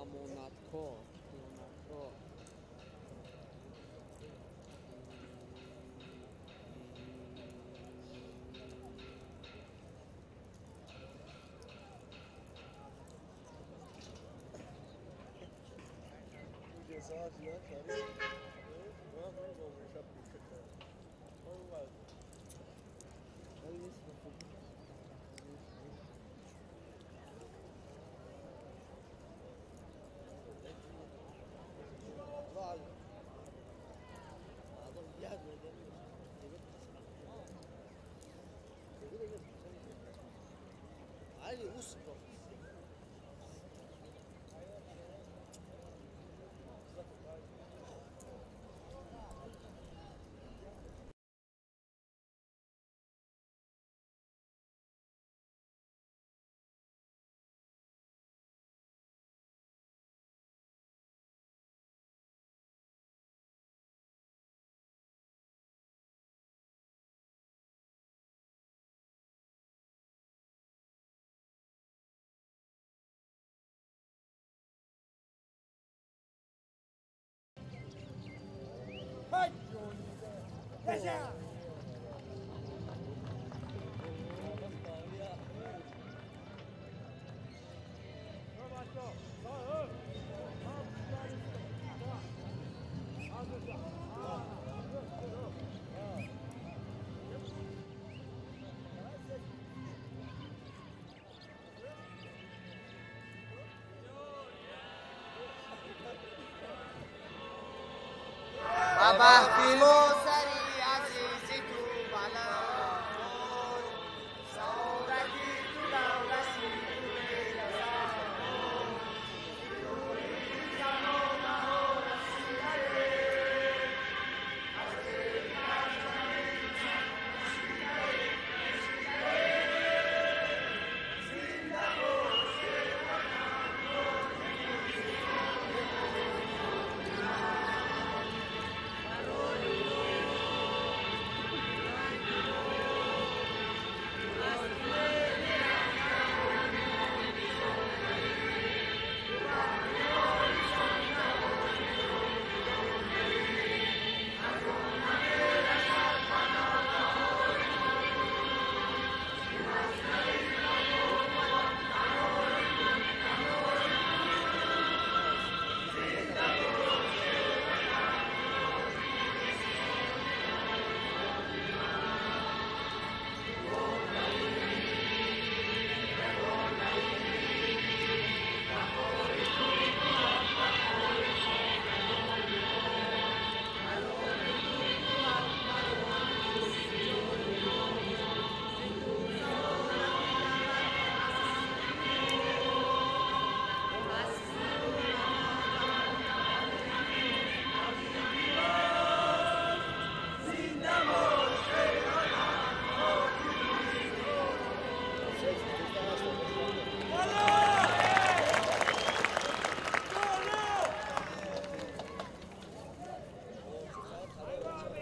Амонаткор, хиёнаткор.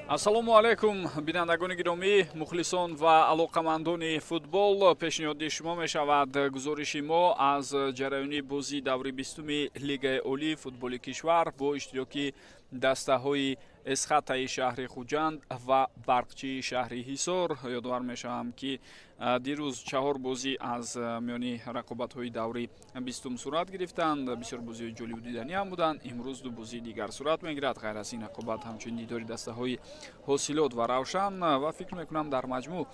Ассалому алайкум, бинандагони гиромӣ, мухлисон ва алоқамандони футбол. Пешниҳоди шумо мешавад гузориши мо аз ҷараёни бозии даври 20-уми Лигаи олии футболи кишвар бо иштироки дастаҳои Эсхатаи шаҳри Хуҷанд ва Барқчии шаҳри Ҳисор. Ёдовар мешавам, ки дирӯз 4 бозӣ аз миёни рақобатҳои даври 20-ум сурат гирифтанд. Бисёр бозиҳои ҷолибу диданӣ ҳам буданд. Имрӯз 2 бозии дигар сурат мегирад. Ғайр аз ин рақобат ҳамчунин дидори дастаҳои Ҳосилот ва Равшан ва фикр мекунам дар маҷмӯъ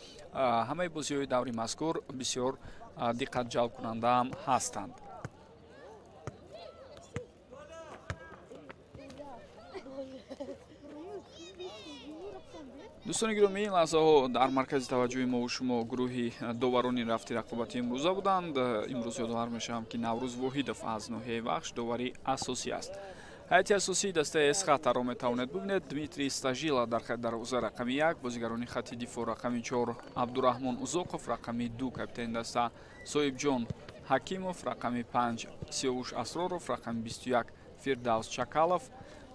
ҳамаи бозиҳои даври мазкур бисёр диққат ҷалбкунандаам ҳастанд. Дӯстони гиромӣ, ин лаҳзаҳо дар маркази таваҷҷӯҳи мо шумо гурӯҳи доварони рафти рақобати имрӯза буданд. Имрӯз ёдовар мешавам, ки Наврӯз Воҳидов аз ноҳияи Вахш довари асосӣ аст. Ҳайати асосии дастаи Эсхатаро метавонед бибинед. Дмитрий Стажила дар хати дарвоза рақами 1, бозигарони хати дифоъ рақами 4 Абдураҳмон Узоқов, рақами 2 капитани даста Соҳибҷон Ҳакимов, рақами 5 Сиёвуш Асроров, рақами 21 Фирдавс Чакалов,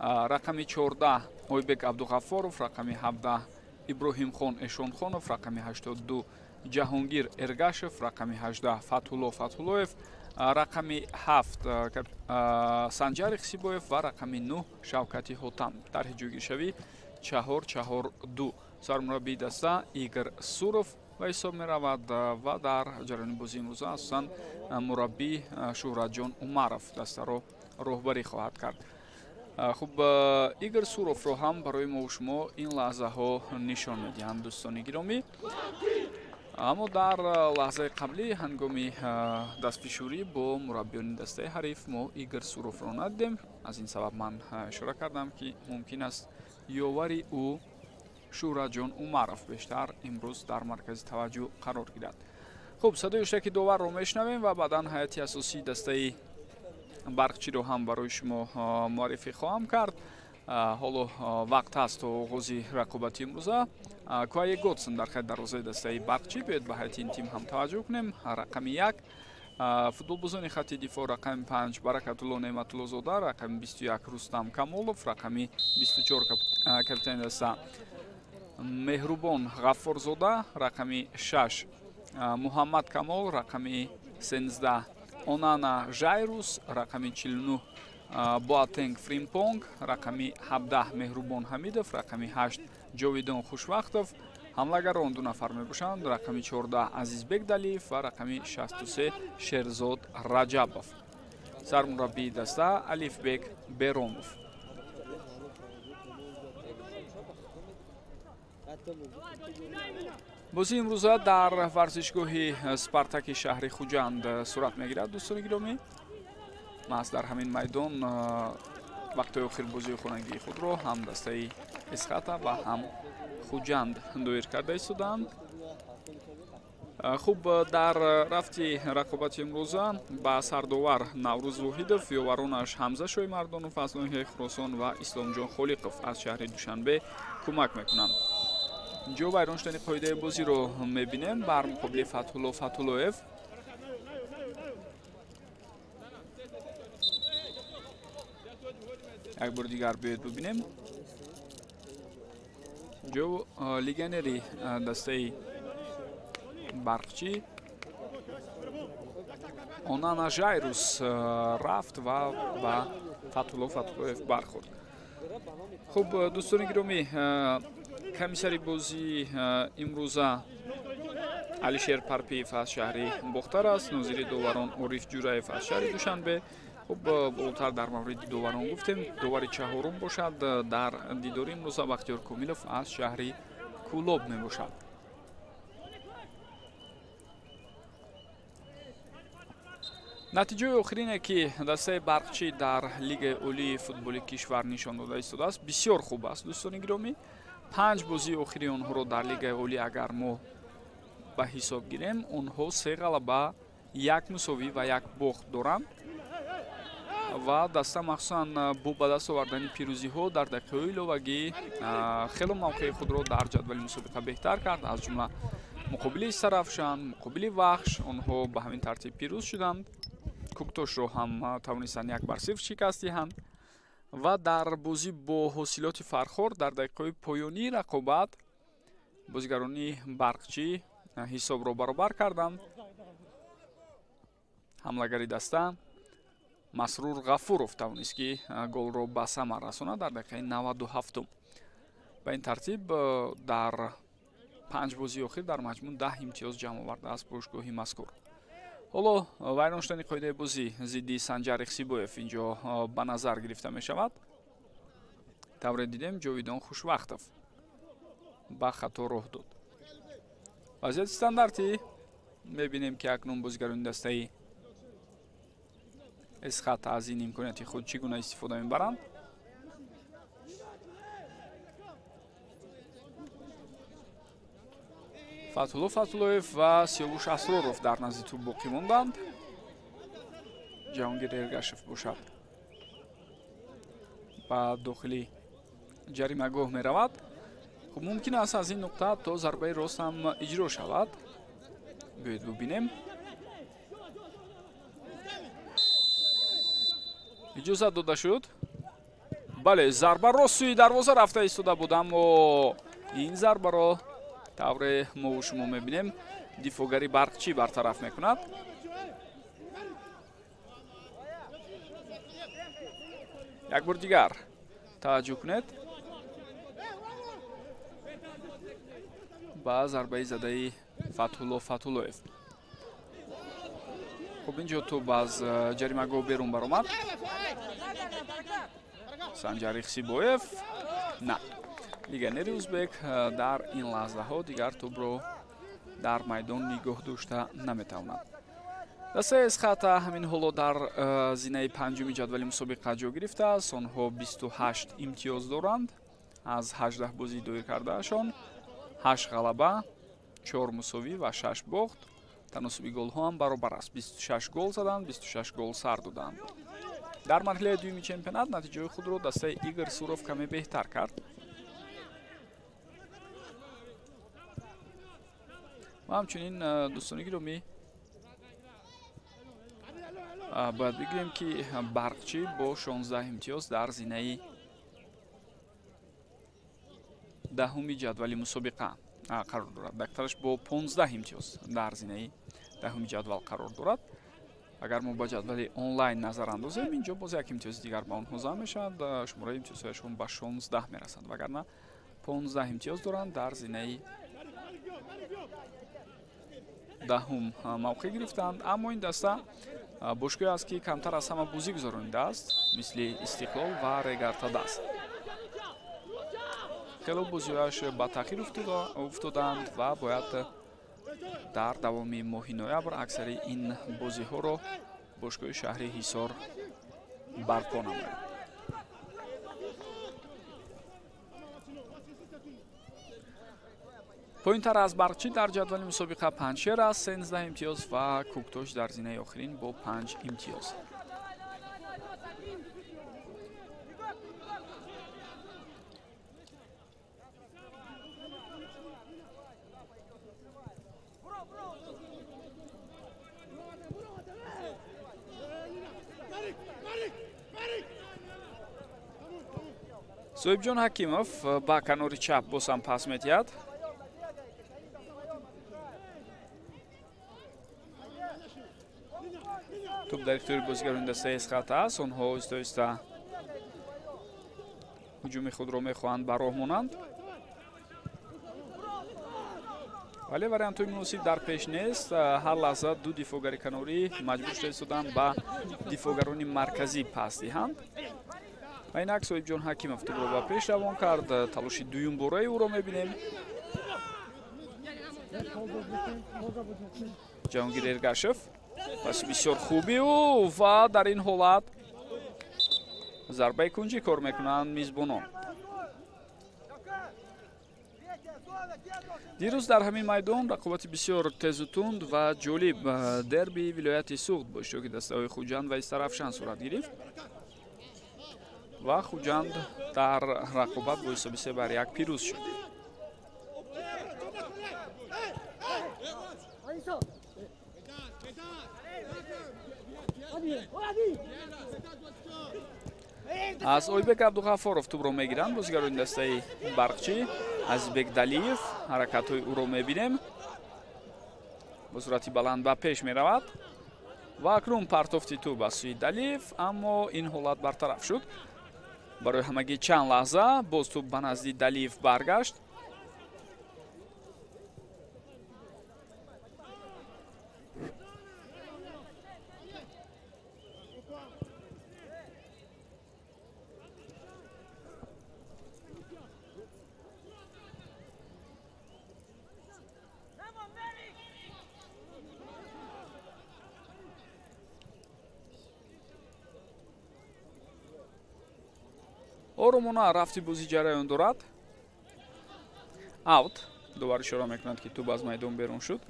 рақами 14 Ойбек Абдуғаффоров, рақами 17 Иброҳимхон Эшонхонов, рақами 82 Ҷаҳонгир Эргашев, рақами 18 Фатҳулло Фатҳуллоев, Рақами 7 Санҷар Ихсибоев ва рақами 9 Шавкати Ҳотам. Тарҳи ҷойгиршавӣ 4-4-2. Сармураббии даста Игор Суров ба ҳисоб меравад ва дар ҷараёни бозии имрӯза асосан мураббӣ Шӯҳратҷон Умаров дастаро роҳбарӣ хоҳад кард. Хуб, Игор Суровро ҳам барои мо шумо ин лаҳзаҳо нишон медиҳанд, дӯстони гиромӣ. Аммо дар лаҳзаи қаблӣ ҳангоми дастфишурӣ бо мураббиёни дастаи ҳариф мо Игор Суровро надидем. Аз ин сабаб ман ишора кардам, ки мумкин аст ёвари ӯ Шӯҳратҷон Умаров бештар имрӯз дар маркази таваҷҷӯҳ қарор гирад. Хуб, садои ҳуштаки доварро мешунавем ва баъдан ҳайати асосии дастаи Барқчиро ҳам барои шумо муаррифӣ хоҳам кард. Ҳоло вақт ҳаст то оғози рақобати имрӯза. Куае Готсон дар хати дарвозаи дастаи Барқчӣ. Биёед ба ҳайати ин тим ҳам таваҷҷӯҳ кунем. Рақами 1 футболбозони хати дифоъ, рақами 5 Баракатулло Неъматуллозода, рақами 21 Рустам Камолов, рақами 24 капитани даста Меҳрубон Ғаффорзода, рақами 6 Муҳаммад Камол, рақами 13 Онана Жайрус, рақами 49 Боатенг Фримпонг, рақами 17 Меҳрубон Ҳамидов, рақами 8 Ҷовидон Хушвақтов. Ҳамлагарон ду нафар мебошанд: рақами 14 Азизбек Далиев ва рақами 63 Шерзод Раҷабов. Сармураббии даста Алифбек Беромов. Бозии имрӯза дар варзишгоҳи Спартаки шаҳри Хуҷанд сурат мегирад, дӯстони гиромӣ. Маҳз дар ҳамин майдон вақтҳои охир бозии хонагии худро ҳам дастаи Эсхата ва ҳам Хуҷанд доир карда истодаанд. Хуб, дар рафти рақобати имрӯза ба сардовар Наврӯз Воҳидов, ёваронаш Ҳамза Шоимардонов аз ноҳияи Хуросон ва Исломҷон Холиқов аз шаҳри Душанбе кӯмак мекунанд. Инҷо вайрон шудани қоидаи бозиро мебинем бар муқобили Фатҳулло Фатҳуллоев. Як бори дигар биёед бибинем. Инҷо легионери дастаи Барқчӣ Онана Жайрус рафт ва ба Фатҳулло Фатҳуллоев бархӯрд. Хуб, дӯстони гиромӣ, комиссари бозии имрӯза Алишер Парпиев аз шаҳри Бохтар аст, нозири доварон Ориф Ҷураев аз шаҳри Душанбе. Хуб, болотар дар мавриди доварон гуфтем. Довари чаҳорум бошад дар дидори имрӯза Бахтиёр Комилов аз шаҳри Кӯлоб мебошад. Натиҷаи охирине, ки дастаи Барқчӣ дар Лигаи олии футболи кишвар нишон дода истодааст, бисёр хуб аст, дӯстони гиромӣ. 5 бозии охири онҳоро дар Лигаи олӣ агар мо ба ҳисоб гирем, онҳо 3 ғалаба, 1 мусовӣ ва 1 бохт доранд ва даста махсусан бо ба даст овардани пирӯзиҳо дар дақиқаҳои иловагӣ хело мавқеи худро дар ҷадвали мусобиқа беҳтар кард. Аз ҷумла муқобили Сарафшан, муқобили Вахш онҳо ба ҳамин тартиб пирӯз шуданд. Куктошро ҳам тавонистанд 1-0 шикаст диҳанд ва дар бозӣ бо ҳосилоти Фархор дар дақиқаҳои поёнии рақобат бозигарони Барқчӣ ҳисобро баробар карданд. Ҳамлагари даста Масрур Ғафуров тавонист, ки голро ба самар расонад дар дақиқаи 97. Ба ин тартиб дар 5 бозии охир дар маҷмӯъ 10 имтиёз ҷамъ овардааст бошгоҳи мазкур. Ҳоло вайрон шудани қоидаи бозӣ зидди Санҷар Ихсибоев инҷо ба назар гирифта мешавад. Тавре дидем, Ҷовидон Хушвақтов ба хато роҳ дод. Вазъияти стандартӣ мебинем, ки акнун бозигарони дастаи Эсхата аз ин имконияти худ чӣ гуна истифода мебаранд. Фатҳулло Фатҳуллоев ва Сиёвуш Асроров дар назди тӯб боқӣ монданд. Ҷаҳонгир Эргашев бошад ба дохили ҷаримагоҳ меравад. Хуб, мумкин аст аз ин нуқта то зарбаи рост ҳам иҷро шавад. Биёед бубинем. Иҷозат дода шуд. Бале, зарба рост сӯи дарвоза рафта истода буд, аммо ин зарбаро тавре мову шумо мебинем дифоъгари Барқчӣ бартараф мекунад. Як бор дигар таваҷҷӯҳ кунед ба зарбаи задаи Фатҳулло Фатҳуллоев. Хуб, инҷо тӯб аз ҷаримагоҳ берун баромад. Санҷар Ихсибоев на. Легионери узбек дар ин лаҳзаҳо дигар тӯбро дар майдон нигоҳ дошта наметавонад. Дастаи Эсхата ҳамин ҳоло дар зинаи панҷуми ҷадвали мусобиқа ҷой гирифтааст. Онҳо 28 имтиёз доранд аз 18 бозӣ доир кардаашон, 8 ғалаба, 4 мусовӣ ва 6 бохт. Таносуби голҳо ҳам баробар аст. 26 гол заданд, 26 гол сар доданд. Дар марҳилаи дуюми чемпионат натиҷаи худро дастаи Игор Суров каме беҳтар кард. Ва ҳамчунин дӯстони гиромӣ, бояд бигӯем, ки Барқчӣ бо 16 имтиёз дар зинаи даҳуми ҷадвали мусобиқа қарор дорад. Дактараш бо 15 имтиёз дар зинаи даҳуми ҷадвал қарор дорад. Агар мо ба ҷадвали онлайн назар андозем, инҷо боз як имтиёзи дигар ба онҳо зам мешавад. Шумораи имтиёзҳояшон ба 16 мерасад, вагарна 15 имтиёз доранд, дар зинаи даҳум мавқеъ гирифтанд. Аммо ин даста бошгоҳе аст, ки камтар аз ҳама бозӣ гузаронидааст, мисли Истиқлол ва Регартадас. Хело бозиҳояш ба таъхир уфтоданд ва бояд дар давоми моҳи ноябр аксари ин бозиҳоро бошгоҳи шаҳри Ҳисор барпо намояд. Поинтар аз Барқчӣ дар ҷадвали мусобиқа Панҷшер аст, 13 имтиёз ва Кӯктош дар зинаи охирин бо 5 имтиёз. Соҳибҷон Ҳакимов ба канори чап боз ҳам пас медиҳад. Тӯб дар ихтиёри бозигарони дастаи Эсхата аст. Онҳо оҳиста оҳиста ҳуҷуми худро мехоҳанд ба роҳ монанд, вале вариантҳои муносиб дар пеш нест. Ҳар лаҳза ду дифоъгари канорӣ маҷбур шуда истоданд ба дифоъгарони марказӣ пас диҳанд. Ва инак Соҳибҷон Ҳакимов тӯбро ба пеш равон кард. Талоши дуюмбораи ӯро мебинем. Ҷаҳонгир Эргашев паси бисёр хуби ӯ ва дар ин ҳолат зарбаи кунҷӣ кор мекунанд мизбонон. Дирӯз дар ҳамин майдон рақобати бисёр тезу тунд ва ҷолиб дерби вилояти Суғд бо иштироки дастаҳои Хуҷанд ва Истарафшан сурат гирифт ва Хуҷанд дар рақобат бо ҳисоби 3-1 пирӯз шуд. Аз Ойбек Абдуғафоров тӯбро мегиранд бозигарони дастаи Барқчӣ. Азизбек Далиев, ҳаракатҳои ӯро мебинем, бо суръати баланд ба пеш меравад ва акнун партофти тӯб аз сӯи Далиев, аммо ин ҳолат бартараф шуд. Барои ҳамагӣ чанд лаҳза боз тӯб ба назди Далиев баргашт. Оромона рафти бозӣ ҷараён дорад. Аут. Довар ишора мекунад, ки тӯб аз майдон берун шуд.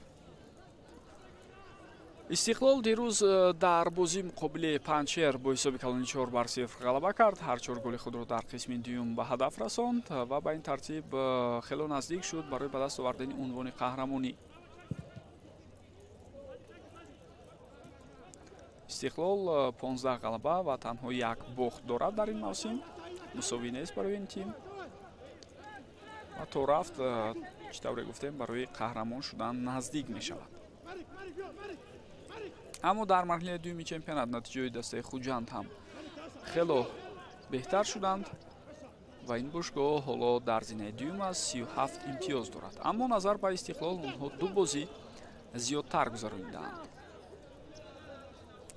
Истиқлол дирӯз дар бозӣ муқобили Панҷшер бо ҳисоби калони 4-0 ғалаба кард. Ҳар чор голи худро дар қисми дуюм ба ҳадаф расонд ва ба ин тартиб хело наздик шуд барои ба даст овардани унвони қаҳрамонӣ. Истиқлол 15 ғалаба ва танҳо як бохт дорад дар ин мавсим. Мусовӣ нест барои ин тим ва то рафт, чӣ тавре гуфтем, барои қаҳрамон шудан наздик мешавад. Аммо дар марҳилаи дуюми чемпионат натиҷаи дастаи Хуҷанд ҳам хело беҳтар шуданд ва ин бошгоҳ ҳоло дар зинаи дуюм аст, 37 имтиёз дорад. Аммо назар ба Истиқлол онҳо ду бозӣ зиёдтар гузаронидаанд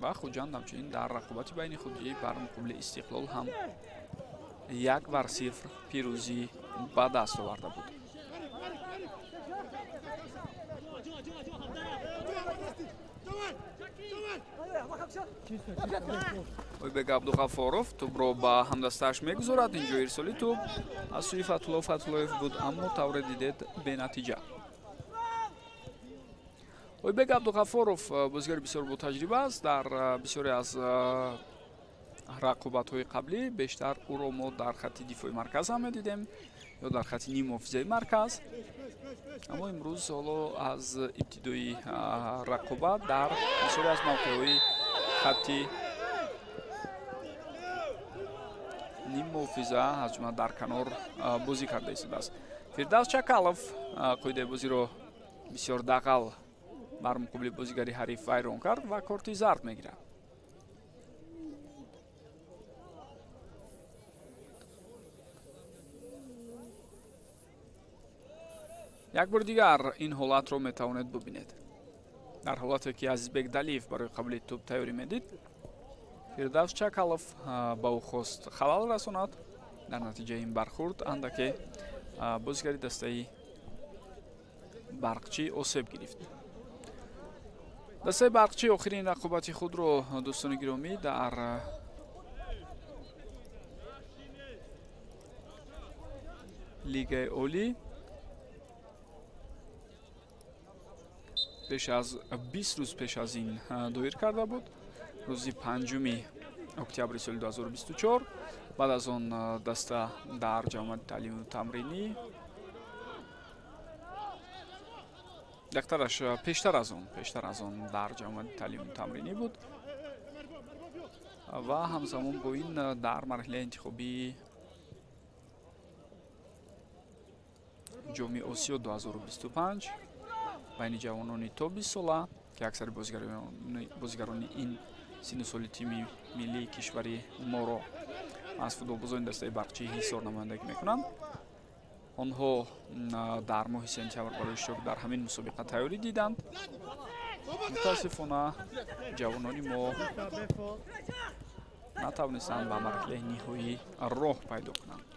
ва Хуҷанд ҳамчунин дар рақобати байни худӣ бар муқобили Истиқлол ҳам 1-0 пирӯзӣ ба даст оварда буд. Ойбек Абдуғафоров тӯбро ба ҳамдастааш мегузорад. Инҷо ирсоли тӯб аз сӯи Фатулло Фатуллоев буд, аммо тавре дидед бенатиҷа. Ойбек Абдуғафоров бозигари бисёр ботаҷриба аст. Дар бисёре аз рақобатҳои қаблӣ бештар ӯро мо дар хатти дифои марказ ҳам медидем ё дар хатти ниммуҳофизаи марказ, аммо имрӯз ҳоло аз ибтидои рақобат дар бисёре аз мавқеъҳои хатти ниммуҳофиза аз ҷумла дар канор бозӣ карда истодааст. Фирдавс Чакалов қоидаи бозиро бисёр дағал бар муқобили бозигари ҳариф вайрон кард ва корти зард мегирад. Як бори дигар ин ҳолатро метавонед бубинед. Дар ҳолате ки Азизбек Далиев барои қабули тӯб тайёрӣ медид, Фирдавс Чакалов ба ӯ хост халал расонад. Дар натиҷаи ин бархурд андаке бозигари дастаи Барқчӣ осеб гирифт. Дастаи Барқчӣ охирин рақобати худро, дӯстони гиромӣ, дар Лигаи Олӣ беш аз 20 рӯз пеш аз ин доир карда буд. Рӯзи 5 октябри соли 2024. Баъд аз он даста дар ҷамоати таълиму тамринӣ, дактараш пештар аз он дар ҷамоати таълиму тамринӣ буд ва ҳамзамон бо ин дар марҳилаи интихобии Ҷоми Осиё 2025 байни ҷавонони то 20 сола, ки аксари бозигарони ин синну соли тими миллии кишвари моро аз футболбозони дастаи Барқчии Ҳисор намояндагӣ мекунанд, онҳо дар моҳи сентябр барои иштирок дар ҳамин мусобиқа тайёрӣ диданд. Мутаассифона ҷавонони мо натавонистанд ба марҳилаи ниҳоӣ роҳ пайдо кунанд.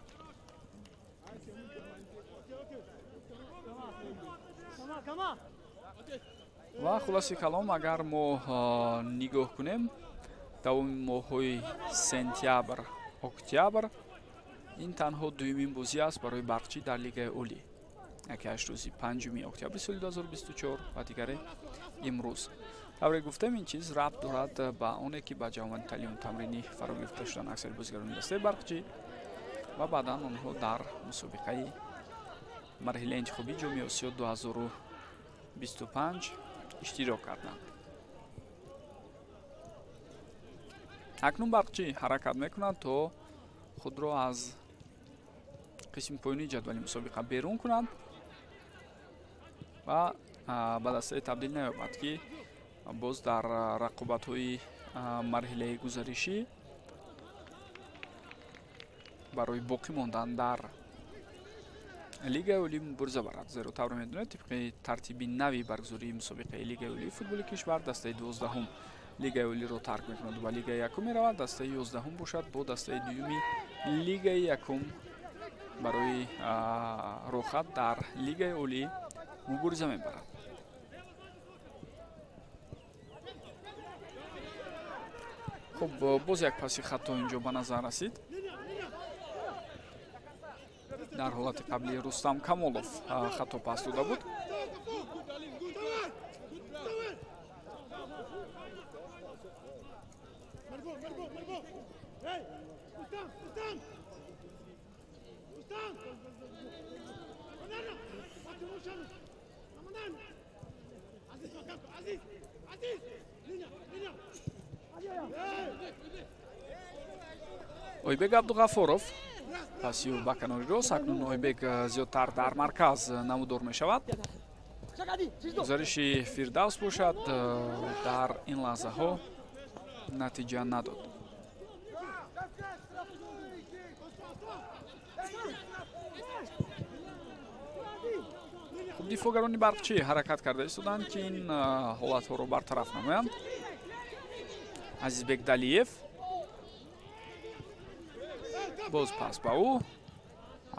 Ва хулоси калом, агар мо нигоҳ кунем, давоми моҳҳои сентябр, октябр ин танҳо дуюмин бозӣ аст барои Барқчӣ дар Лигаи Олӣ. Якеаш рӯзи 5 октябри соли 2024 ва дигаре имрӯз. Тавре гуфтем, ин чиз рабт дорад ба оне ки ба ҷамоати таълиму тамринӣ фаро гирифта шуданд аксари бозигарони дастаи Барқчӣ ва баъдан онҳо дар мусобиқаи марҳилаи интихобии Ҷоми Осиё 2025 иштирок карданд. Акнун Барқчӣ ҳаракат мекунад то худро аз қисми поёнии ҷадвали мусобиқа берун кунад ва ба дастае табдил наёбад, ки боз дар рақобатҳои марҳилаи гузаришӣ барои боқӣ мондан дар Лигаи Олӣ мубориза барад. Зеро тавре медонед, тибқи тартиби нави баргузории мусобиқаи Лигаи Олии футболи кишвар, дастаи 12-ум Лигаи Олиро тарк мекунад ва Лигаи якум меравад. Дастаи 11-ум бошад бо дастаи дуюми Лигаи якум барои роҳат дар Лигаи Олӣ мубориза мебарад. Хуб, боз як паси хато инҷо ба назар расид. Дар ҳолати қабли Рустам Камолов хато пас дода буд. Ойбек Абдуғафоров пасию ба канори рост. Акнун Ойбек зиёдтар дар марказ намудор мешавад. Гузариши Фирдавс бошад дар ин лаҳзаҳо натиҷа надод. Хуб, дифоъгарони Барқчӣ ҳаракат карда истоданд, ки ин ҳолатҳоро бартараф намоянд. Азизбек Далиев боз пас ба ӯ.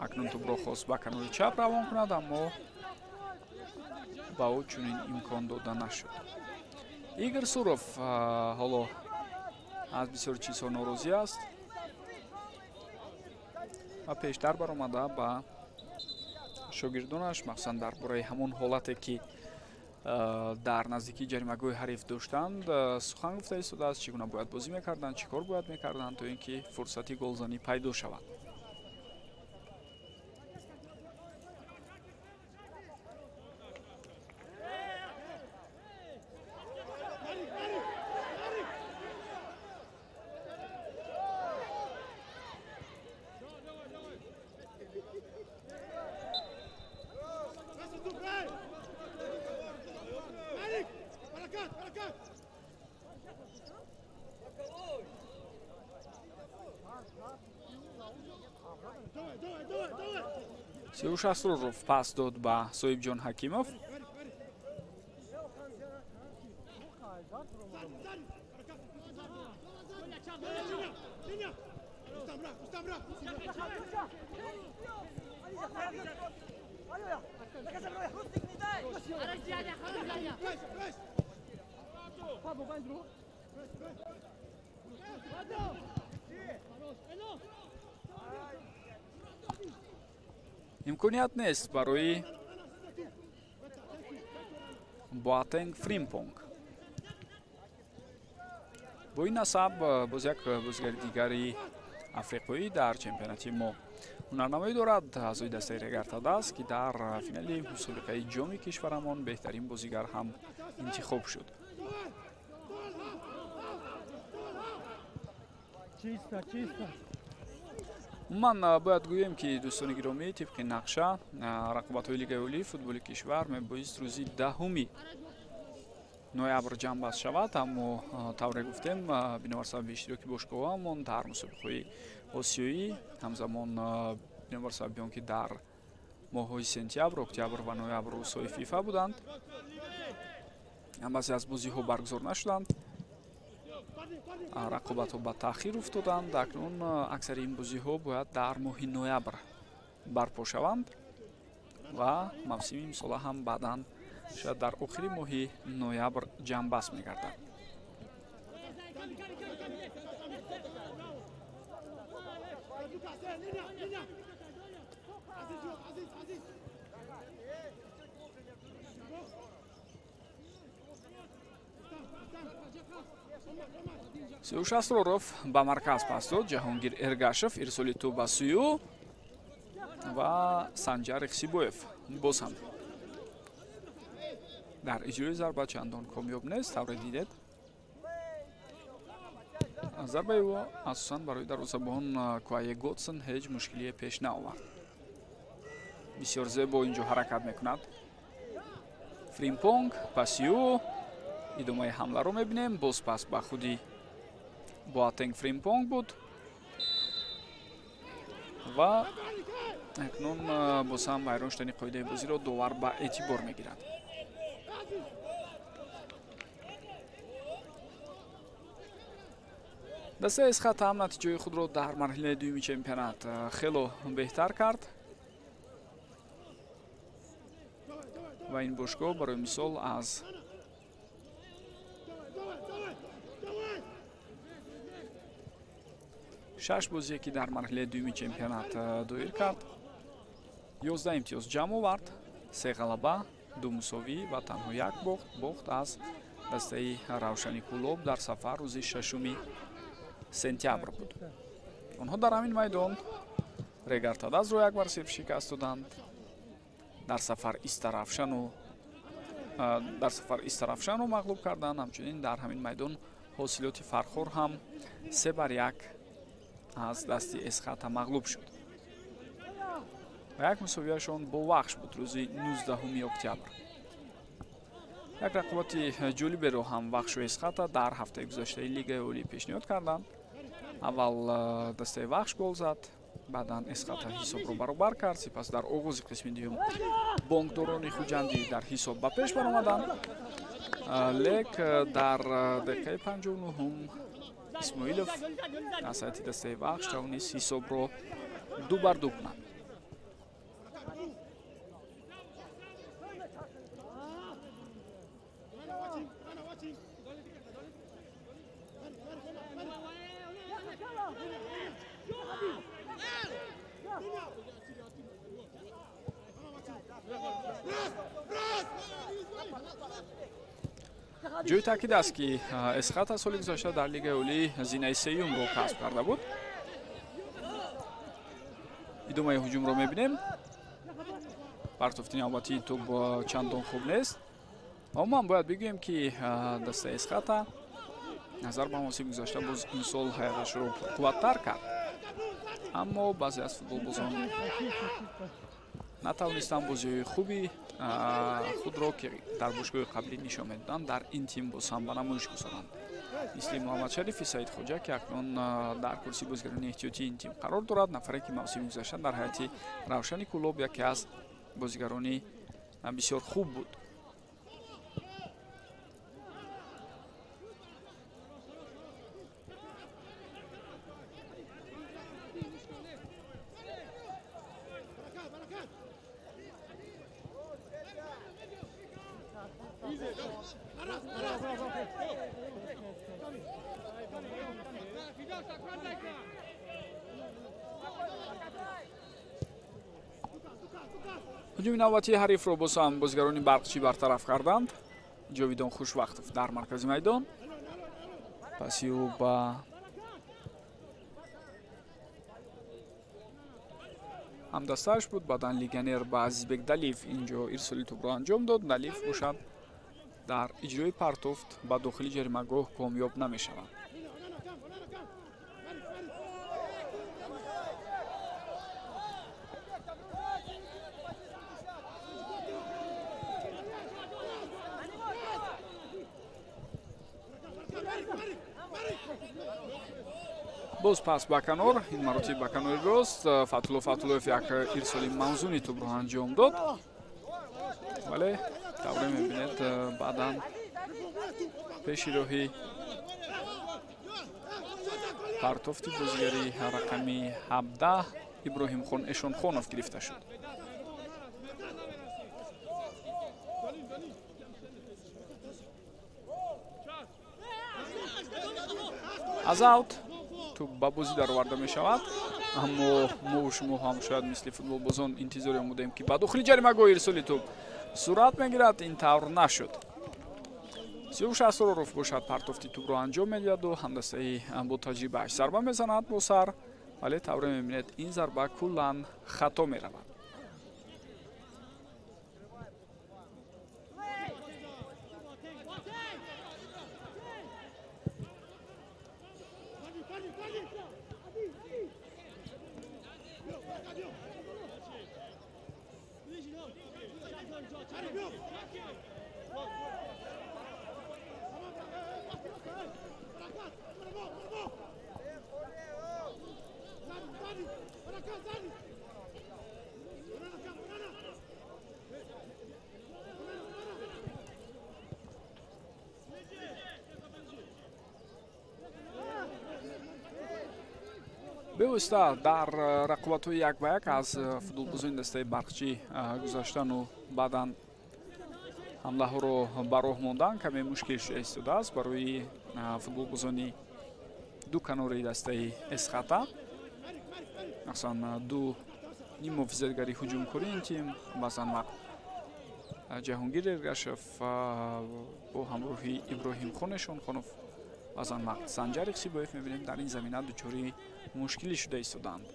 Акнун тӯбро хост ба канори чап равон кунад, аммо ба ӯ чунин имкон дода нашуд. Игор Суров ҳоло аз бисёр чизҳо норозӣ аст ва пештар баромада ба шогирдонаш, махсусан дар бораи ҳамон ҳолате, ки дар наздикии ҷаримагоҳи ҳариф доштанд, сухан гуфта истодааст, чӣ гуна бояд бозӣ мекарданд, чӣ кор бояд мекарданд, то ин ки фурсати голзанӣ пайдо шавад. Сиёвуш Асроров пас дод ба Соҳибҷон Ҳакимов. Имконият нест барои Боатенг Фримпонг. Бо ин насаб боз як бозигари дигари африқоӣ дар чемпионати мо ҳунарнамоӣ дорад. Аъзои дастаи Регар-ТадАЗ, ки дар финали мусобиқаи ҷоми кишварамон беҳтарин бозигар ҳам интихоб шуд. Умуман бояд гӯем, ки дӯстони гиромӣ, тибқи нақша рақобатҳои Лигаи олии футболи кишвар мебоист рӯзи 10 ноябр ҷамъбаст шавад, аммо тавре гуфтем, бинобар сабаби иштироки бошгоҳамон дар мусобиқаҳои осиёӣ, ҳамзамон бинобар сабаби он ки дар моҳҳои сентябр, октябр ва ноябр рӯзҳои ФИФА буданд, баъзе аз бозиҳо баргузор нашуданд, рақобатҳо ба таъхир уфтоданд. Акнун аксари ин бозиҳо бояд дар моҳи ноябр барпо шаванд ва мавсими имсола ҳам баъдан шояд дар охири моҳи ноябр ҷамъбаст мегардад. Сиёвуш Асроров ба марказ пас дод. Ҷаҳонгир Эргашев ирсоли тӯб ба сӯи ӯ ва Санҷар Ихсибоев боз ҳам дар иҷрои зарба чандон комёб нест. Тавре дидед, зарбаи ӯ асосан барои дарвозабон Куае Готсен ҳеҷ мушкилие пеш наовард. Бисёр зебо инҷо ҳаракат мекунад Фримпонг. Паси ӯ идомаи ҳамларо мебинем. Боз пас ба худи Боатенг Фримпонг буд ва акнун боз ҳам вайрон шудани қоидаи бозиро довар ба эътибор мегирад. Дастаи Эсхата ҳам натиҷаи худро дар марҳилаи дуюми чемпионат хело беҳтар кард ва ин бошгоҳ барои мисол аз 6 бозие, ки дар марҳилаи дуюми чемпионат доир кард, 11 имтиёз ҷамъ овард, 3 ғалаба, 2 мусовӣ ва танҳо 1 бохт. Бохт аз дастаи Равшани Кӯлоб дар сафар рӯзи 6 сентябр буд. Онҳо дар ҳамин майдон Регар-ТадАЗро 1-0 шикаст доданд. Дар сафар Истарафшанро мағлуб карданд. Ҳамчунин дар ҳамин майдон ҳосилоти Фархор ҳам 3-1 аз дасти Эсхата мағлуб шуд. Ва як мусовияшон бо Вахш буд рӯзи 19 октябр. Як рақобати ҷолиберо ҳам Вахшу Эсхата дар ҳафтаи гузаштаи Лигаи олӣ пешниҳод карданд. Аввал дастаи Вахш гол зад, Баъдан Эсхата ҳисобро баробар кард. Сипас дар оғози қисми дуюм бонкдорони Хуҷандӣ дар ҳисоб ба пеш баромаданд. Лек дар дақиқаи 59-ум Исмоилов аз ҳайати дастаи Вахш тавонист ҳисобро 2-2 кунад. Ҷои таъкид аст, ки Эсхата соли гузашта дар Лигаи Олӣ зинаи сеюмро касб карда буд. Идомаи ҳуҷумро мебинем. Партофти навбатии тӯб чандон хуб нест. Умуман бояд бигӯем, ки дастаи Эсхата назар ба мавсими гузашта боз имсол ҳайаташро пурқувваттар кард, аммо баъзе аз футболбозон натавонистанд бозиҳои хуби худро, ки дар бошгоҳи қаблӣ нишон медоданд, дар ин тим боз ҳам ба намоиш гузоранд. Мисли Муҳаммадшарифи Саидхоҷа, ки акнун дар курсии бозигарони эҳтиётии ин тим қарор дорад, нафаре ки мавсими гузашта дар ҳайати Равшани Кӯлоб яке аз бозигарони бисёр хуб буд. Ҳуҷуми навбатии ҳарифро боз ҳам бозигарони Барқчӣ бартараф карданд. Ҷовидон Хушвақтов дар маркази майдон. Паси ӯ ба ҳамдастааш буд. Баъдан легионер ба Азизбек Далиев инҷо ирсоли тӯбро анҷом дод. Далиев бошад дар иҷрои партофт ба дохили ҷаримагоҳ комёб намешавад. Боз пас ба канор, ин маротиб ба канори рост Фатулло Фатуллоев як ирсоли мавзуни тӯбро анҷом дод, вале тавре мебинед, баъдан пеши роҳи партофти бозигари рақами 17 Иброҳимхон Эшонхонов гирифта шуд. Аз аут тӯб ба бозӣ дароварда мешавад, аммо мову шумо ҳам шояд мисли футболбозон интизори омудаем, ки ба дохили ҷаримагоҳ ирсоли тӯб сурат мегирад. Ин тавр нашуд. Сиёвуш Асроров бошад партофти тӯбро анҷом медиҳаду ҳамдастаи бо таҷрибааш зарба мезанад бо сар, вале тавре мебинед, ин зарба куллан хато меравад. Бевосита дар рақобатҳои як ба як аз футболбозони дастаи Барқчӣ гузаштану баъдан ҳамлаҳоро ба роҳ мондан каме мушкил шуда истодааст барои футболбозони ду канори дастаи Эсхата, махсусан ду ниммуҳофизатгари ҳуҷумкори ин тим, баъзан вақт Ҷаҳонгир Эргашев бо ҳамроҳи Иброҳимхон Эшонхонов, баъзан вақт Санҷар Иқсибоев мебинем дар ин замина дучори мушкилӣ шуда истодаанд.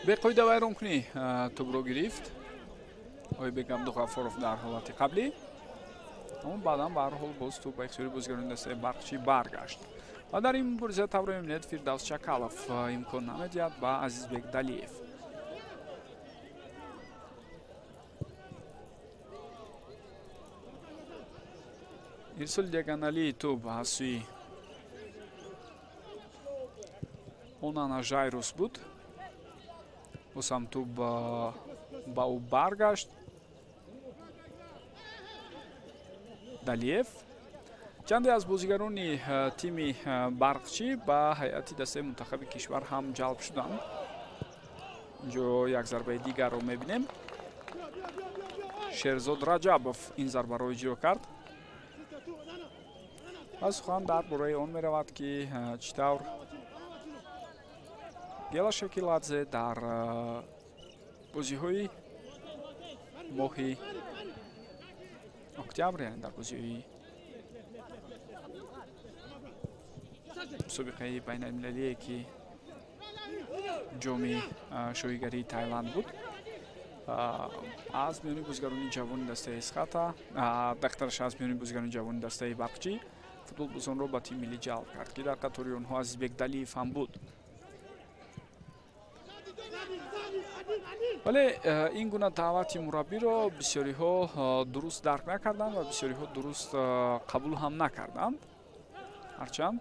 Беқоида вайронкунӣ тӯбро гирифт Ойбек Абдуғаффоров дар ҳолати қаблӣ, аммо баъдан ба ҳар ҳол боз тӯб ба ихтиёри бозигарони дастаи Барқчӣ баргашт ва дар ин мубориза тавре мебинед Фирдавс Чакалов имкон намедиҳад ба Азизбек Далиев. Ирсоли диагоналии тӯб аз сӯи Онана Жайрус буд. Боз ҳам тӯб ба ӯ баргашт. Далиев. Чанде аз бозигарони тими Барқчӣ ба ҳайати дастаи мунтахаби кишвар ҳам ҷалб шуданд. Инҷо як зарбаи дигарро мебинем. Шерзод Раҷабов ин зарбаро иҷро кард ва сухан дар бораи он меравад, ки чӣ тавр Гела Шекиладзе дар бозиҳои моҳи октябр, яъне дар бозиҳои мусобиқаи байналмилалие, ки ҷоми шоҳигарии Тайланд буд, аз миёни бозигарони ҷавони дастаи Эсхата, дақтараш аз миёни бозигарони ҷавони дастаи Барқчӣ футболбозонро ба тими миллӣ ҷалб кард, ки дар қатори онҳо Азизбек Далиев ҳам буд. Вале ин гуна даъвати мураббиро бисёриҳо дуруст дарк накарданд ва бисёриҳо дуруст қабул ҳам накарданд. Ҳарчанд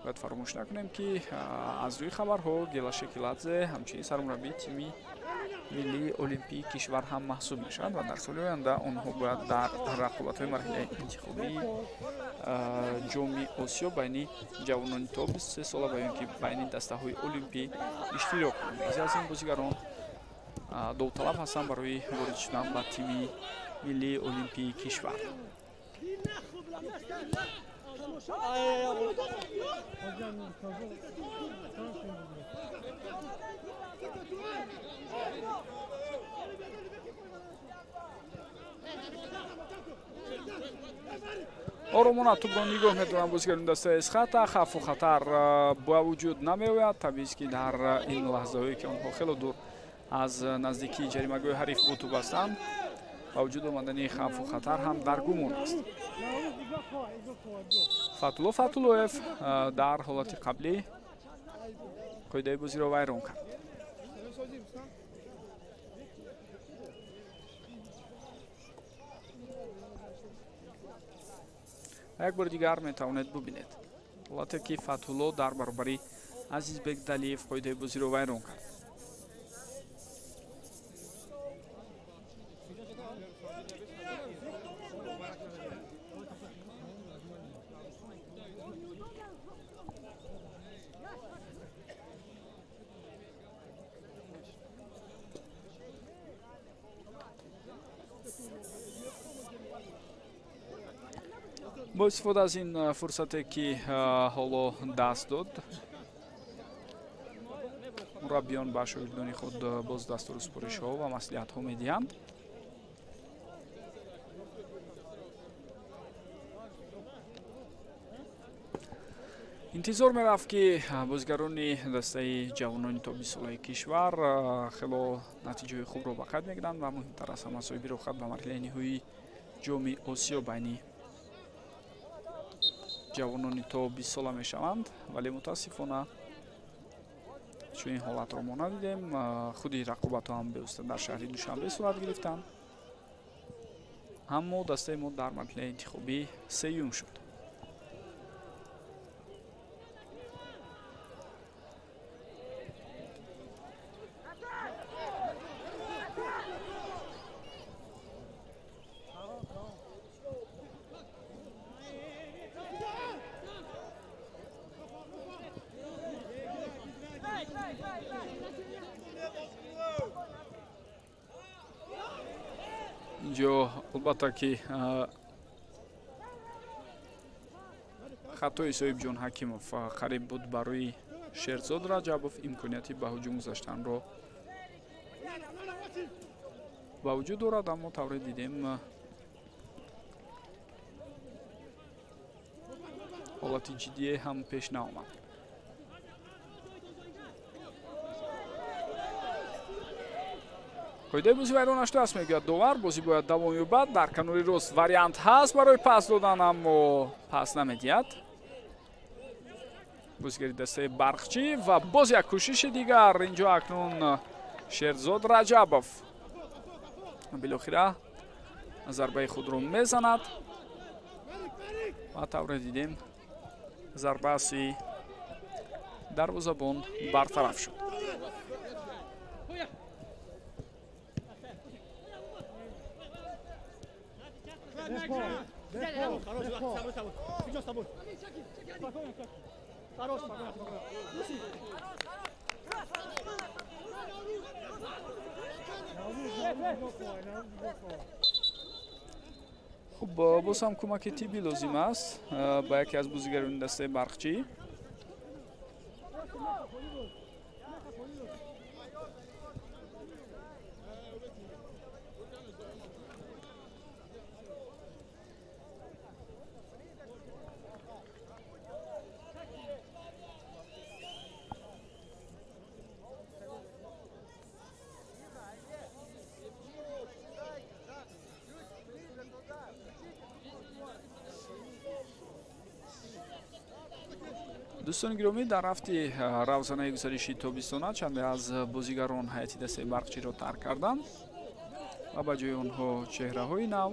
бояд фаромӯш накунем, ки аз рӯи хабарҳо Гела Шекиладзе ҳамчунин сармураббии тими миллии олимпии кишвар ҳам маҳсуб мешавад ва дар соли оянда онҳо бояд дар рақобатҳои марҳилаи интихобии ҷоми Осиё байни ҷавонони то 23 сола ва ё ин ки байни дастаҳои олимпӣ иштирок кунанд. Баъзе аз ин бозигарон довталаб ҳастанд барои ворид шудан ба тими миллии олимпии кишвар. Оромона тӯбро нигоҳ медоранд бозигарони дастаи Эсхата. Хавфу хатар ба вуҷуд намеояд. Табиист, ки дар ин лаҳзаҳое, ки онҳо хело дур аз наздикии ҷаримагоҳи ҳариф бо тӯб ҳастанд, ба вуҷуд омадани хавфу хатар ҳам дар гумон аст. Фатулло Фатуллоев дар ҳолати қаблӣ қоидаи бозиро вайрон кард. Як бори дигар метавонед бубинед ҳолате, ки Фатулло дар баробари Азизбек Далиев қоидаи бозиро вайрон кард. Бо истифода аз ин фурсате, ки ҳоло даст дод, мураббиён ба шогирдони худ боз дастуру супоришҳо ва маслиҳатҳо медиҳанд. Интизор мерафт, ки бозигарони дастаи ҷавонони то 20-солаи кишвар хело натиҷаҳои хубро ба қайд мегиранд ва муҳимтар аз ҳама соҳиби роҳхат ба марҳилаи ниҳоии ҷоми Осиё байни ҷавонони то 20 сола мешаванд, вале мутаассифона чунин ҳолатро мо надидем. Худи рақобатҳо ҳам бевосита дар шаҳри Душанбе сурат гирифтанд, аммо дастаи мо дар марҳилаи интихобӣ сеюм шуд. Инҷо албатта ки хатои Соҳибҷон Ҳакимов қариб буд барои Шерзод Раҷабов имконияти ба ҳуҷум гузаштанро ба вуҷуд орад, аммо тавре дидем Ҳолати ҷиддие ҳам пеш наомад. Қоидаи бозӣ вайрон нашудааст, мегӯяд довар. Бозӣ бояд давом ёбад. Дар канори рост вариант ҳаст барои пас додан, аммо пас намедиҳад. Бозигари дастаи Барқчӣ ва боз як кӯшиши дигар. Инҷо акнун Шерзод Раҷабов билохира зарбаи худро мезанад ва тавре дидем зарба аз сӯи дарвозабон бартараф шуд. Хуб, боз ҳам кӯмаки тиббӣ лозим аст ба яке аз бозигарони дастаи Барқчӣ. Дӯстони гиромӣ, дар рафти равзанаи гузариши тобистона чанде аз бозигарон ҳайати дастаи Барқчиро тарк карданд ва ба ҷои онҳо чеҳраҳои нав,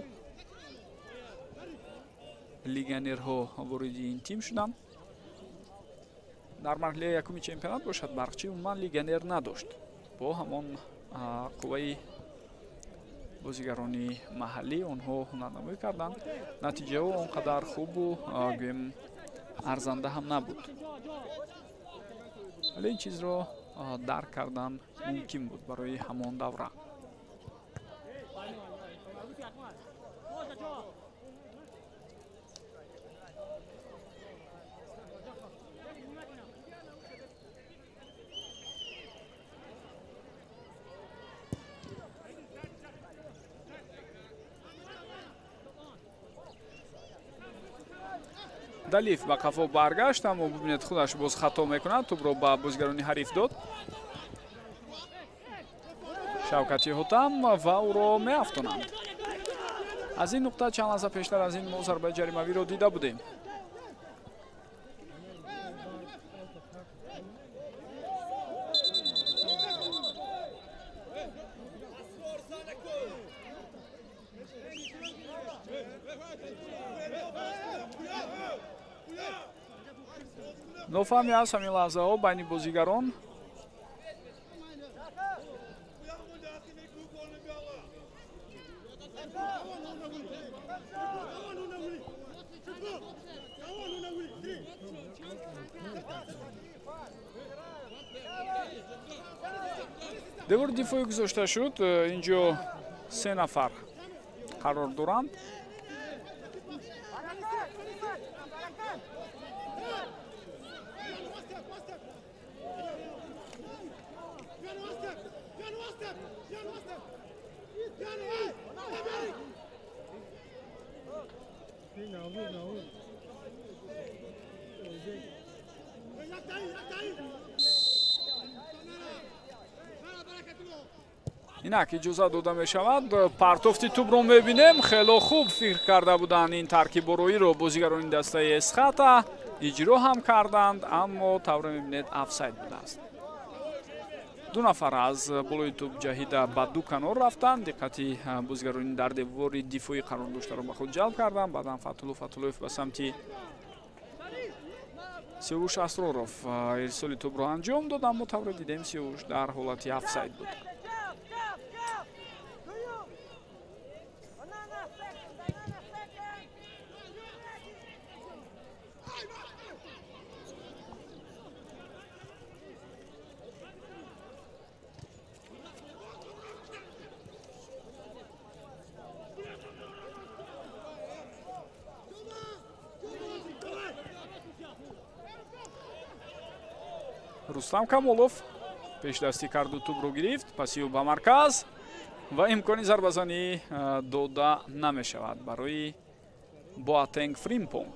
легионерҳо вориди ин тим шуданд. Дар марҳилаи якуми чемпионат бошад, Барқчӣ умуман легионер надошт. Бо ҳамон қувваи бозигарони маҳаллӣ онҳо ҳунарнамоӣ карданд. Натиҷаҳо он қадар хубу гӯем арзанда ҳам набуд, вале ин чизро дарк кардан мумкин буд барои ҳамон давра. Далиф ба қафо баргашт, аммо бибинед худаш боз хато мекунад, тӯбро ба бозигарони ҳариф дод. Шавкати Ҳотам ва ӯро меафтонанд. Аз ин нуқта чанд лаҳза пештар аз ин мо зарбаи ҷаримавиро дида будем. Нофаҳмӣ аст ҳамин лаҳзаҳо байни бозигарон. Девори дифоӣ гузошта шуд. Инҷо се нафар қарор доранд. Инак иҷоза дода мешавад. Партофти тӯбро мебинем. Хело хуб фикр карда буданд ин таркибороиро бозигарони дастаи Эсхата, иҷро ҳам карданд, аммо тавре мебинед офсайд будааст. Ду нафар аз болои тӯб ҷаҳида ба ду канор рафтанд. Диққати бозигарони дар девори дифоӣ қарор доштаро ба худ ҷалб карданд. Баъдан Фатулло Фатуллоев ба самти Сиёвуш Асроров ирсоли тӯбро анҷом дод, аммо тавре дидем Сиёвуш дар ҳолати офсайд буд. Рустам Камолов пешдастӣ карду тӯбро гирифт, паси ӯ ба марказ ва имкони зарбазанӣ дода намешавад барои Боатенг Фримпонг.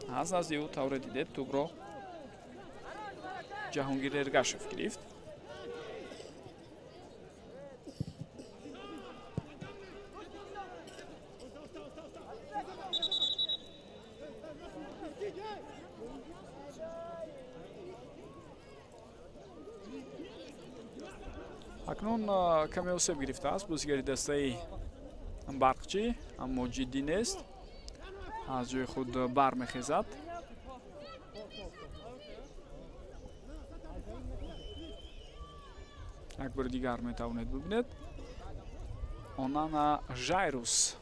Аз назди ӯ тавре дидед тӯбро Ҷаҳонгир Эргашев гирифт. Акнун каме осеб гирифтааст бозигари дастаи Барқчӣ, аммо ҷиддӣ нест, аз ҷои худ бармехезад. Як бори дигар метавонед бибинед. Онана Жайрус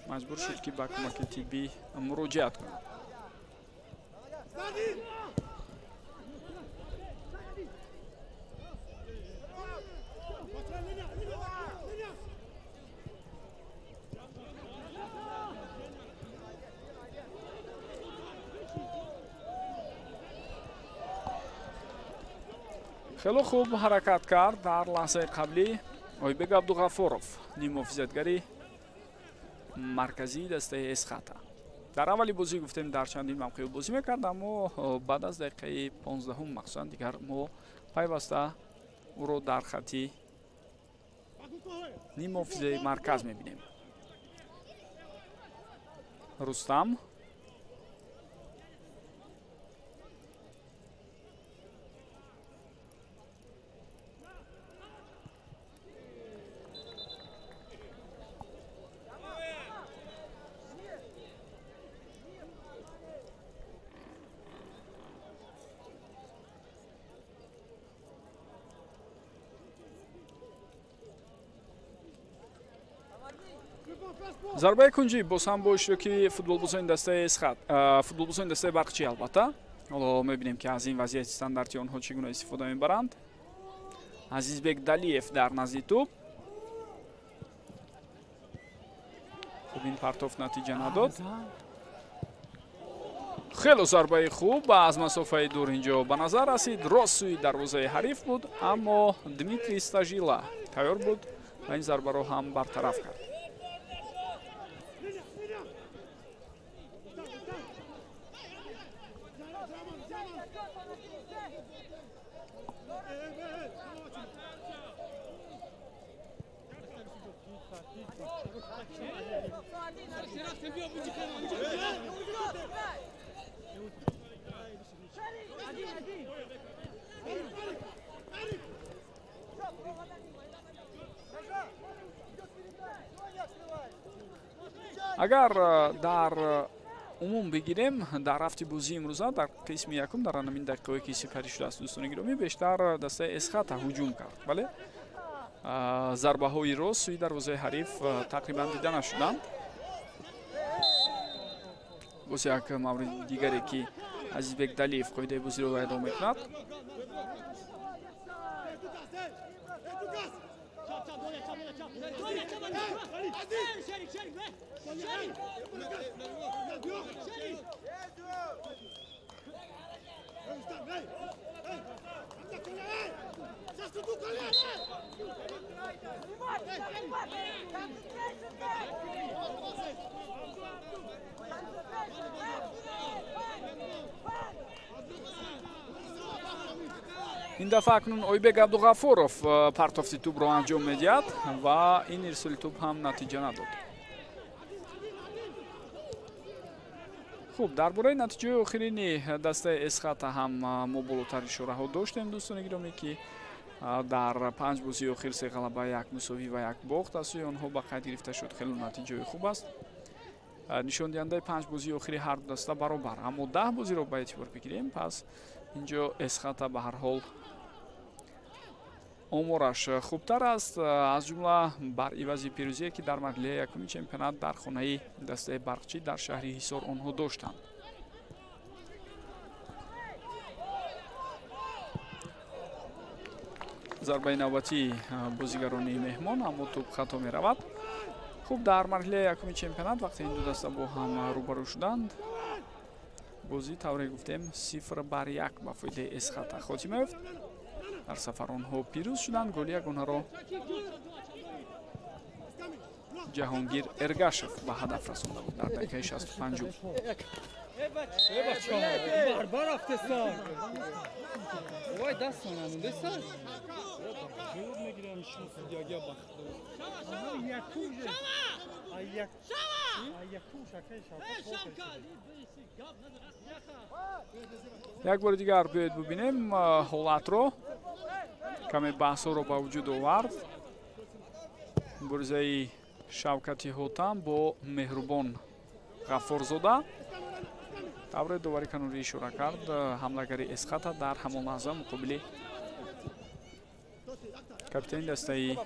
маҷбур шуд, ки ба кӯмаки тиббӣ муроҷиат кунад. Хело хуб ҳаракат кард дар лаҳзаи қаблӣ Ойбек Абдуғаффоров, ниммуҳофизатгари марказии дастаи Эсхата. Дар аввали бозӣ гуфтем дар чандин мавқеъ бозӣ мекард, аммо баъд аз дақиқаи 15 махсусан дигар мо пайваста ӯро дар хати ниммуҳофизаи марказ мебинем. Рустам зарбаи кунҷӣ боз ҳам бо иштироки футболбозони дастаи Эсхат, футболбозони дастаи Барқчӣ. Албатта ҳоло мебинем, ки аз ин вазъияти стандарти онҳо чӣ гуна истифода мебаранд. Азизбек Далиев дар назди тӯб. Хуб, ин партоф натиҷа надод. Хело зарбаи хуб аз масофаи дур инҷо ба назар расид, рост сӯи дарвозаи ҳариф буд, аммо Дмитрий Стажила тайёр буд ва ин зарбаро ҳам бартараф кард. Агар дар умум бигирем, дар рафти бозии имрӯза дар қисми якум, дар ҳамин дақиқаҳое ки сипарӣ шудааст, дӯстони гиромӣ, бештар дастаи Эсхата ҳуҷум кард, вале зарбаҳои рост сӯи дарвозаи ҳариф тақрибан дида нашуданд. Боз як мавриди дигаре, ки Азизбек Далиев қоидаи бозиро вайрон мекунад. Ин дафъа акнун Ойбек Абдуғаффоров партофти тӯбро анҷом медиҳад ва ин ирсоли тӯб ҳам натиҷа надод. Хуб, дар бораи натиҷаи охирини дастаи Эсхата ҳам мо болотар ишораҳо доштем, дӯстони гиромӣ, ки дар 5 бозии охир 3 ғалаба, 1 мусовӣ ва 1 бохт аз сӯи онҳо ба қайд гирифта шуд. Хеле натиҷаи хуб аст. Нишондиҳандаи 5 бозии охири ҳар ду даста баробар, аммо 10 бозиро ба эътибор бигирем, пас инҷо Эсхата ба ҳар ҳол омораш хубтар аст, аз ҷумла бар ивази пирӯзие, ки дар марҳилаи якуми чемпионат дар хонаи дастаи Барқчӣ дар шаҳри Ҳисор онҳо доштанд. Зарбаи навбатии бозигарони меҳмон, аммо тӯб хато меравад. Хуб, дар марҳилаи якуми чемпионат вақте ин ду даста бо ҳам рӯбарӯ шуданд, бозӣ тавре гуфтем 0-1 ба фоидаи Эсхата хотима ёфт. Дар сафар онҳо пирӯз шуданд, голи ягонаро Ҷаҳонгир Эргашев ба ҳадаф расонда буд дар дақиқаи 65. Як бори дигар биёед бубинем ҳолатро. Каме баҳсҳоро ба вуҷуд овард муборизаи Шавкати Ҳотам бо Меҳрубон Ғаффорзода. Тавре довари канорӣ ишора кард, ҳамлагари Эсхата дар ҳамон лаҳза муқобили капитани дастаи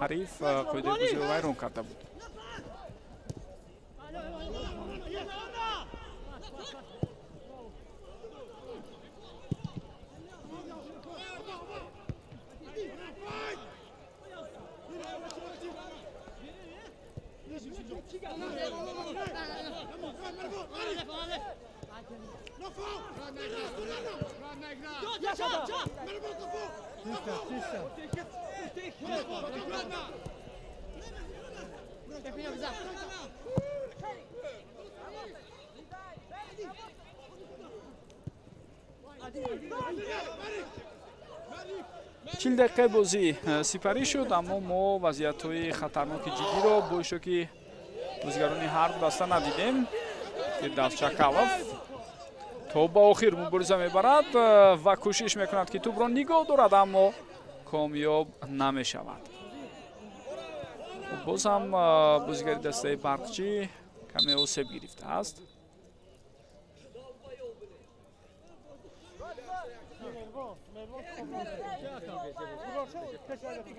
ҳариф қоидаи бозиро вайрон карда буд. Чил дақиқаи бозӣ сипарӣ шуд, аммо мо вазъиятҳои хатарноки ҷиддиро бо иштироки бозигарони ҳар ду даста надидем. Фирдавс Чакалов то ба охир мубориза мебарад ва кӯшиш мекунад, ки тӯбро нигоҳ дорад, аммо комёб намешавад. Боз ҳам бозигари дастаи Барқчӣ каме осеб гирифтааст.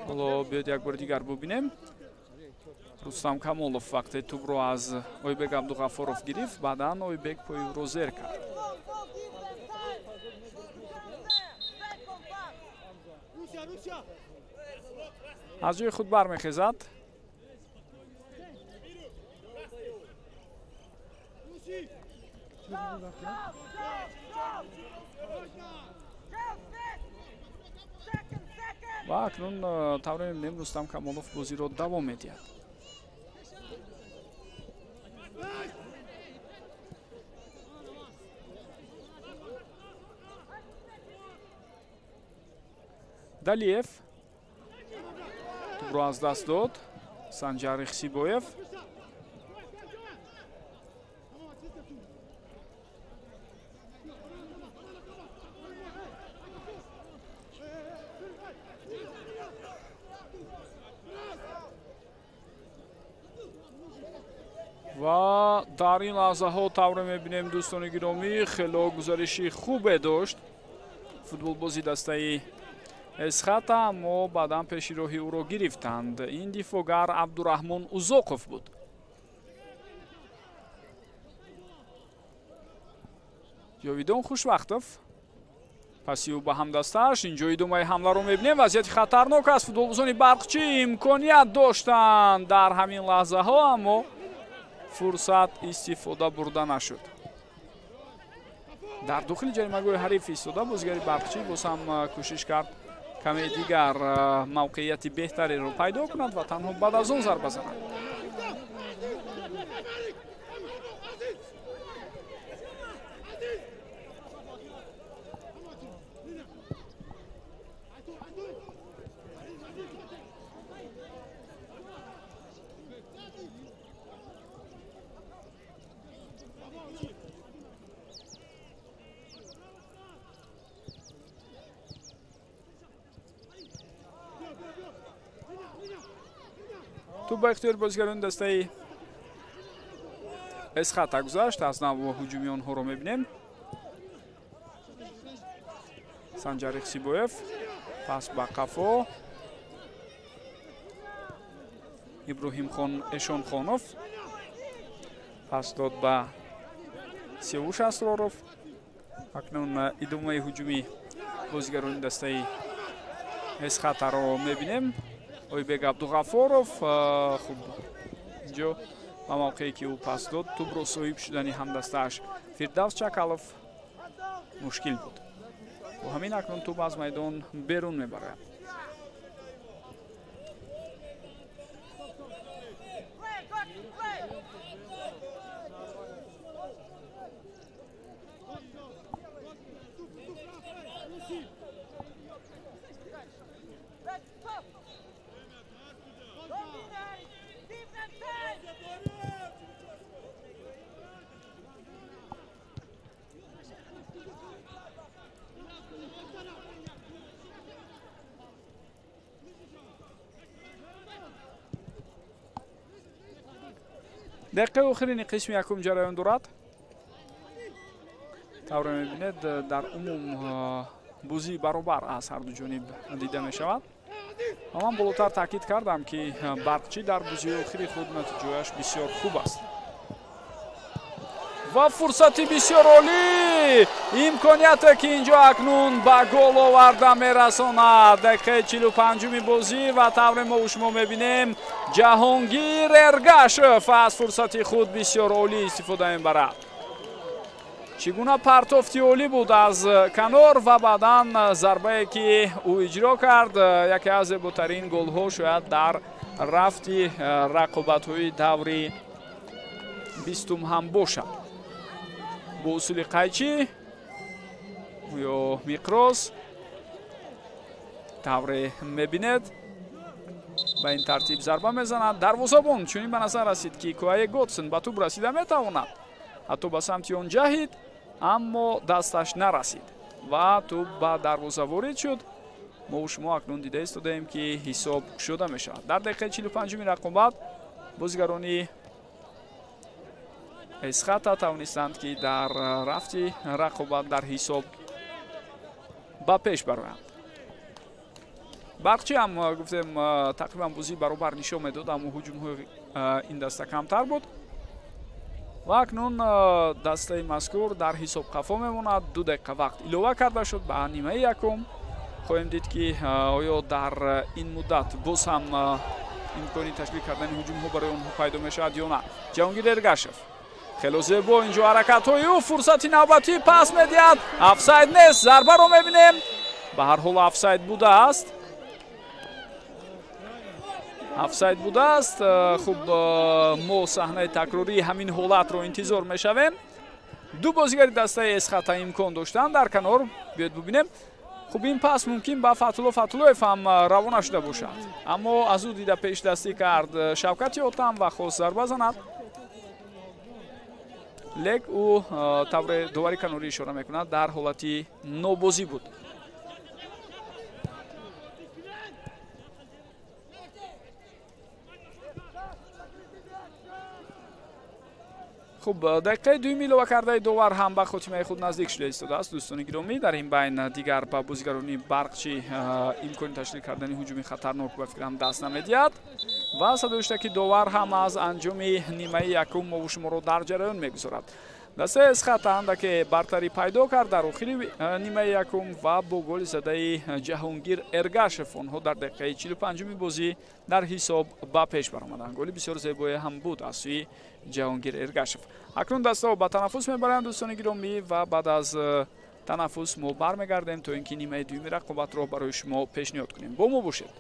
Ҳоло биёед як бори дигар бубинем. Рустам Камолов вақте тӯбро аз Ойбек Абдуғаффоров гирифт, баъдан Ойбек пои ӯро зер кард. Аз ҷои худ бармехезад. Ва акнун тавре мебинем, Рустам Камолов бозиро давом медиҳад. Далиев тӯбро аз даст дод. Санҷар Ихсибоев ва дар ин лаҳзаҳо тавре мебинем, дӯстони гиромӣ, хело гузариши хубе дошт футболбози дастаи Эсхата, аммо баъдан пеши роҳи ӯро гирифтанд. Ин дифоъгар Абдураҳмон Узоқов буд. Ҷовидон Хушвақтов паси ӯ ба ҳамдастааш. Инҷо идомаи ҳамларо мебинем. Вазъияти хатарнок аст. Футболбозони Барқчӣ имконият доштанд дар ҳамин лаҳзаҳо, аммо фурсат истифода бурда нашуд. Дар дохили ҷаримагоҳи ҳариф истода бозигари Барқчӣ боз ҳам кӯшиш кард каме дигар мавқеияти беҳтареро пайдо кунад ва танҳо баъд аз он зарба занад. Тӯб ба ихтиёри бозигарони дастаи Эсхата гузашт. Аз нав ҳуҷуми онҳоро мебинем. Санҷар Ихсибоев пас ба қафо. Иброҳимхон Эшонхонов пас дод ба Севуш Асроров. Акнун идомаи ҳуҷуми бозигарони дастаи Эсхатаро мебинем. Ойбек Абдуғаффоров хуб инҷо ба мавқее ки ӯ пас дод, тӯбро соҳиб шудани ҳамдастааш Фирдавс Чакалов мушкил буд. Бо ҳамин акнун тӯб аз майдон берун мебарад. Дақиқаи охирини қисми якум ҷараён дорад. Тавре мебинед, дар умум бозии баробар аз ҳарду ҷониб дида мешавад. Ва ман болотар таъкид кардам, ки Барқчӣ дар бозии охири худ натиҷояш бисёр хуб аст. Ва фурсати бисёр олӣ, имконияте ки инҷо акнун ба гол оварда мерасонад. Дақиқаи 45-уми бозӣ ва тавре мо шумо мебинем, Ҷаҳонгир Эргашев аз фурсати худ бисёр олӣ истифода мебарад. Чӣ гуна партофти олӣ буд аз канор ва баъдан зарбае ки ӯ иҷро кард, яке аз зеботарин голҳо шояд дар рафти рақобатҳои даври 20 ҳам бошад. Бо усули қайчӣ ё миқроз тавре мебинед, ба ин тартиб зарба мезанад. Дарвозабон чунин ба назар расид, ки Куае Готсен ба тӯб расида метавонад, ҳатто ба самти он ҷаҳид, аммо дасташ нарасид ва тӯб ба дарвоза ворид шуд. Мо шумо акнун дида истодаем, ки ҳисоб шуда мешавад. Дар дақиқаи 45-уми рақобат бозигарони Эсхата тавонистанд, ки дар рафти рақобат дар ҳисоб ба пеш бароянд. Барқчӣ ҳам гуфтем тақрибан бозӣ баробар нишон медод, аммо ҳуҷумҳои ин даста камтар буд. Ва акнун дастаи мазкур дар ҳисоб қафо мемонад. 2 дақиқа вақт илова карда шуд ба нимаи якум. Хоҳем дид, ки оё дар ин муддат боз ҳам имкони ташкил кардани ҳуҷумҳо барои онҳо пайдо мешавад ё на. Ҷаҳонгир Эргашев хело зебо инҷо ҳаракатҳои ӯ, фурсати навбатӣ пас медиҳад. Офсайд нест, зарбаро мебинем. Ба ҳар ҳол офсайд будааст. Офсайд будааст. Хуб, мо саҳнаи такрории ҳамин ҳолатро интизор мешавем. Ду бозигари дастаи Эсхата имкон доштанд дар канор. Биёед бубинем. Хуб, ин пас мумкин ба Фатулло Фатуллоев ҳам равона шуда бошад, аммо аз ӯ дида пешдастӣ кард Шавкати Отам ва хост зарба занад. Лек ӯ тавре довари канорӣ ишора мекунад, дар ҳолати нобозӣ буд. Хуб, дақиқаи дуюми илова кардаи довар ҳам ба хотимаи худ наздик шуда истодааст. Дӯстони гиромӣ, дар ин байн дигар ба бозигарони Барқчӣ имкони ташкил кардани ҳуҷуми хатарнок ба фикрам даст намедиҳад ва садои ки довар ҳам аз анҷоми нимаи якум мову шуморо дар ҷараён мегузорад. Дастаи Эсхата андаке бартарӣ пайдо кард дар охири нимаи якум ва бо голи задаи Ҷаҳонгир Эргашев онҳо дар дақиқаи 45-уми бозӣ дар ҳисоб ба пеш баромаданд. Голи бисёр зебое ҳам буд аз сӯи Ҷаҳонгир Эргашев. Акнун дастаҳо ба танаффус мебаранд, дӯстони гиромӣ, ва баъд аз танаффус мо бармегардем, то ин ки нимаи дуюми рақобатро барои шумо пешниҳод кунем. Бо мо бошед.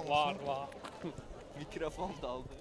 Var var. Mikrofon daldı.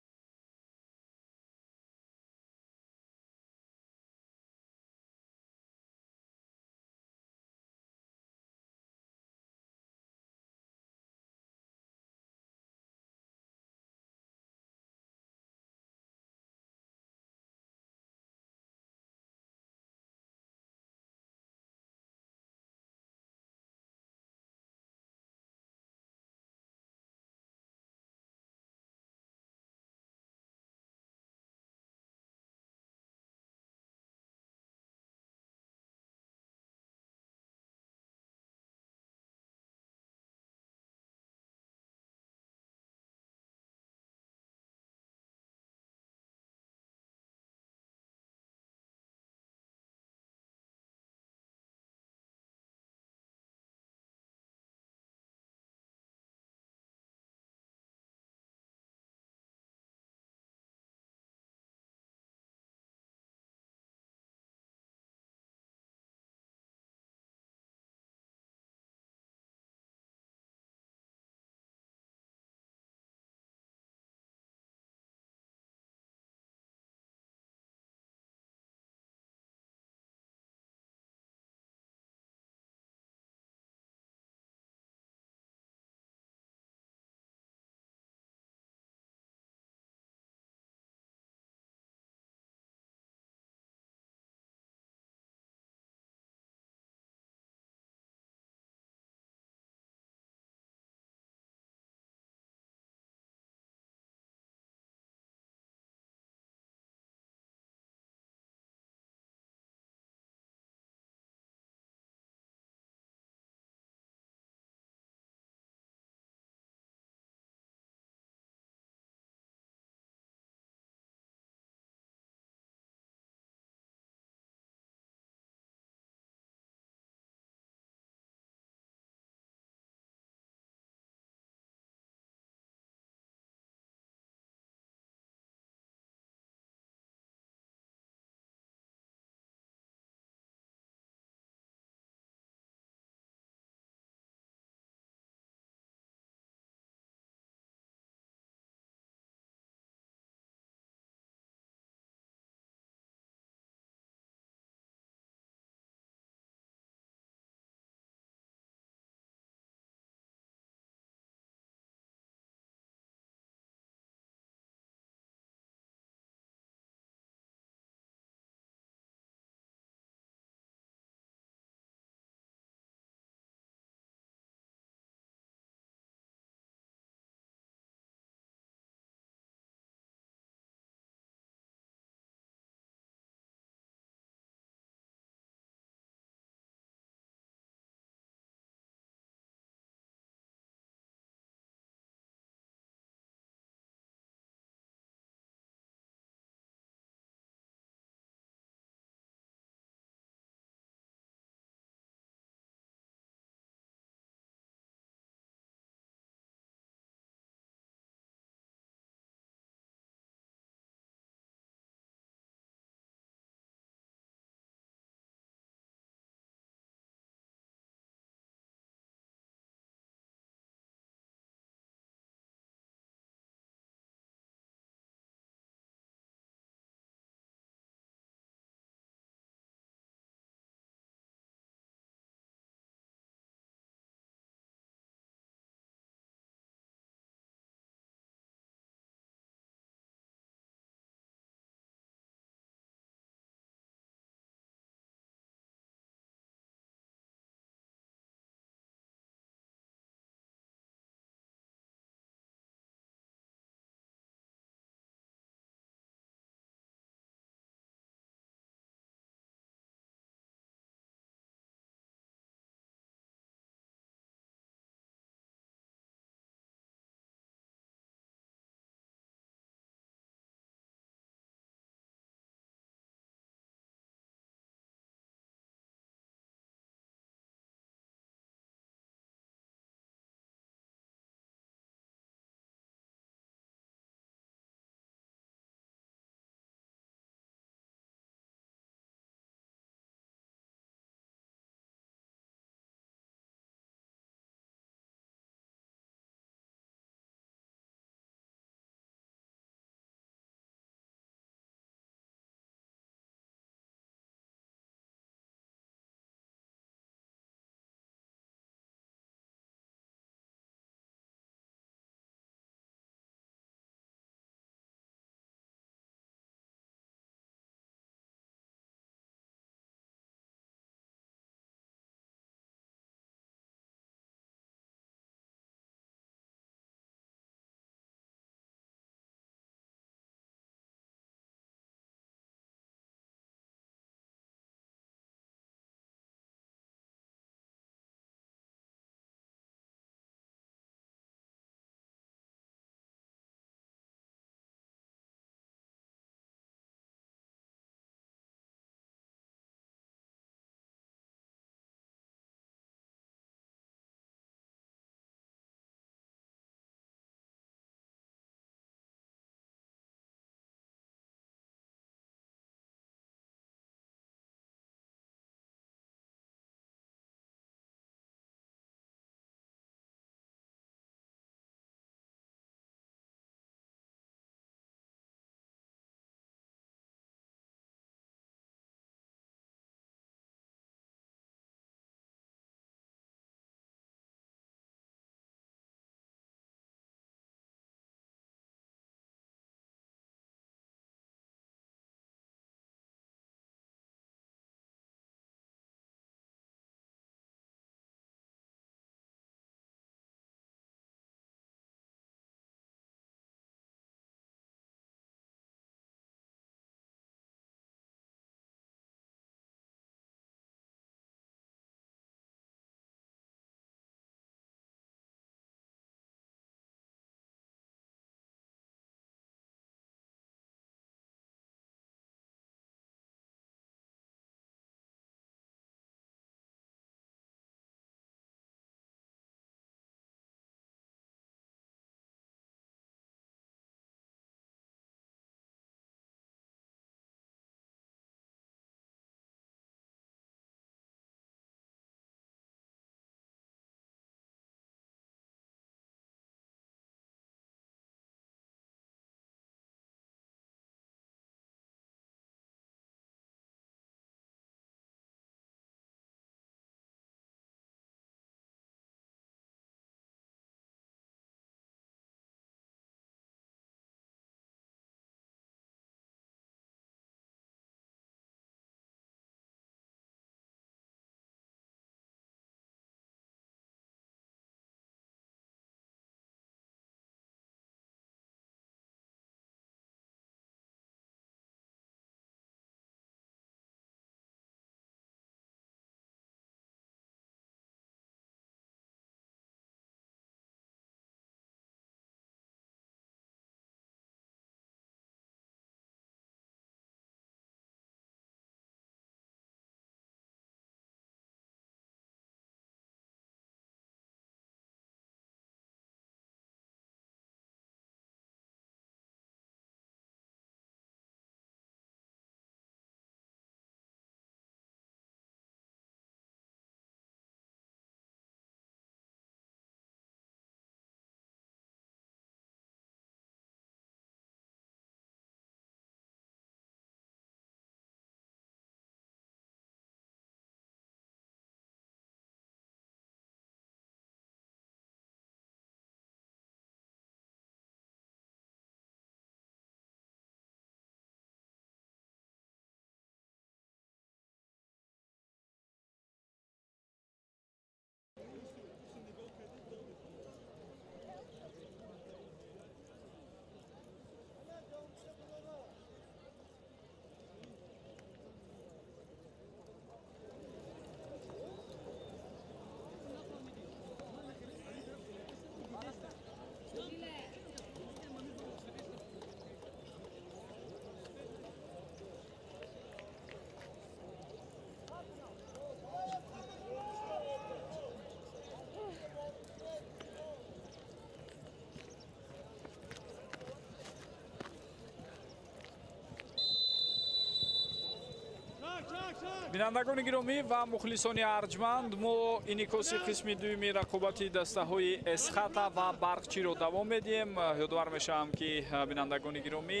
Бинандагони гиромӣ ва мухлисони арҷманд, мо инъикоси қисми дуюми рақобати дастаҳои Эсхата ва Барқчиро давом медиҳем. Ёдовар мешавам, ки бинандагони гиромӣ,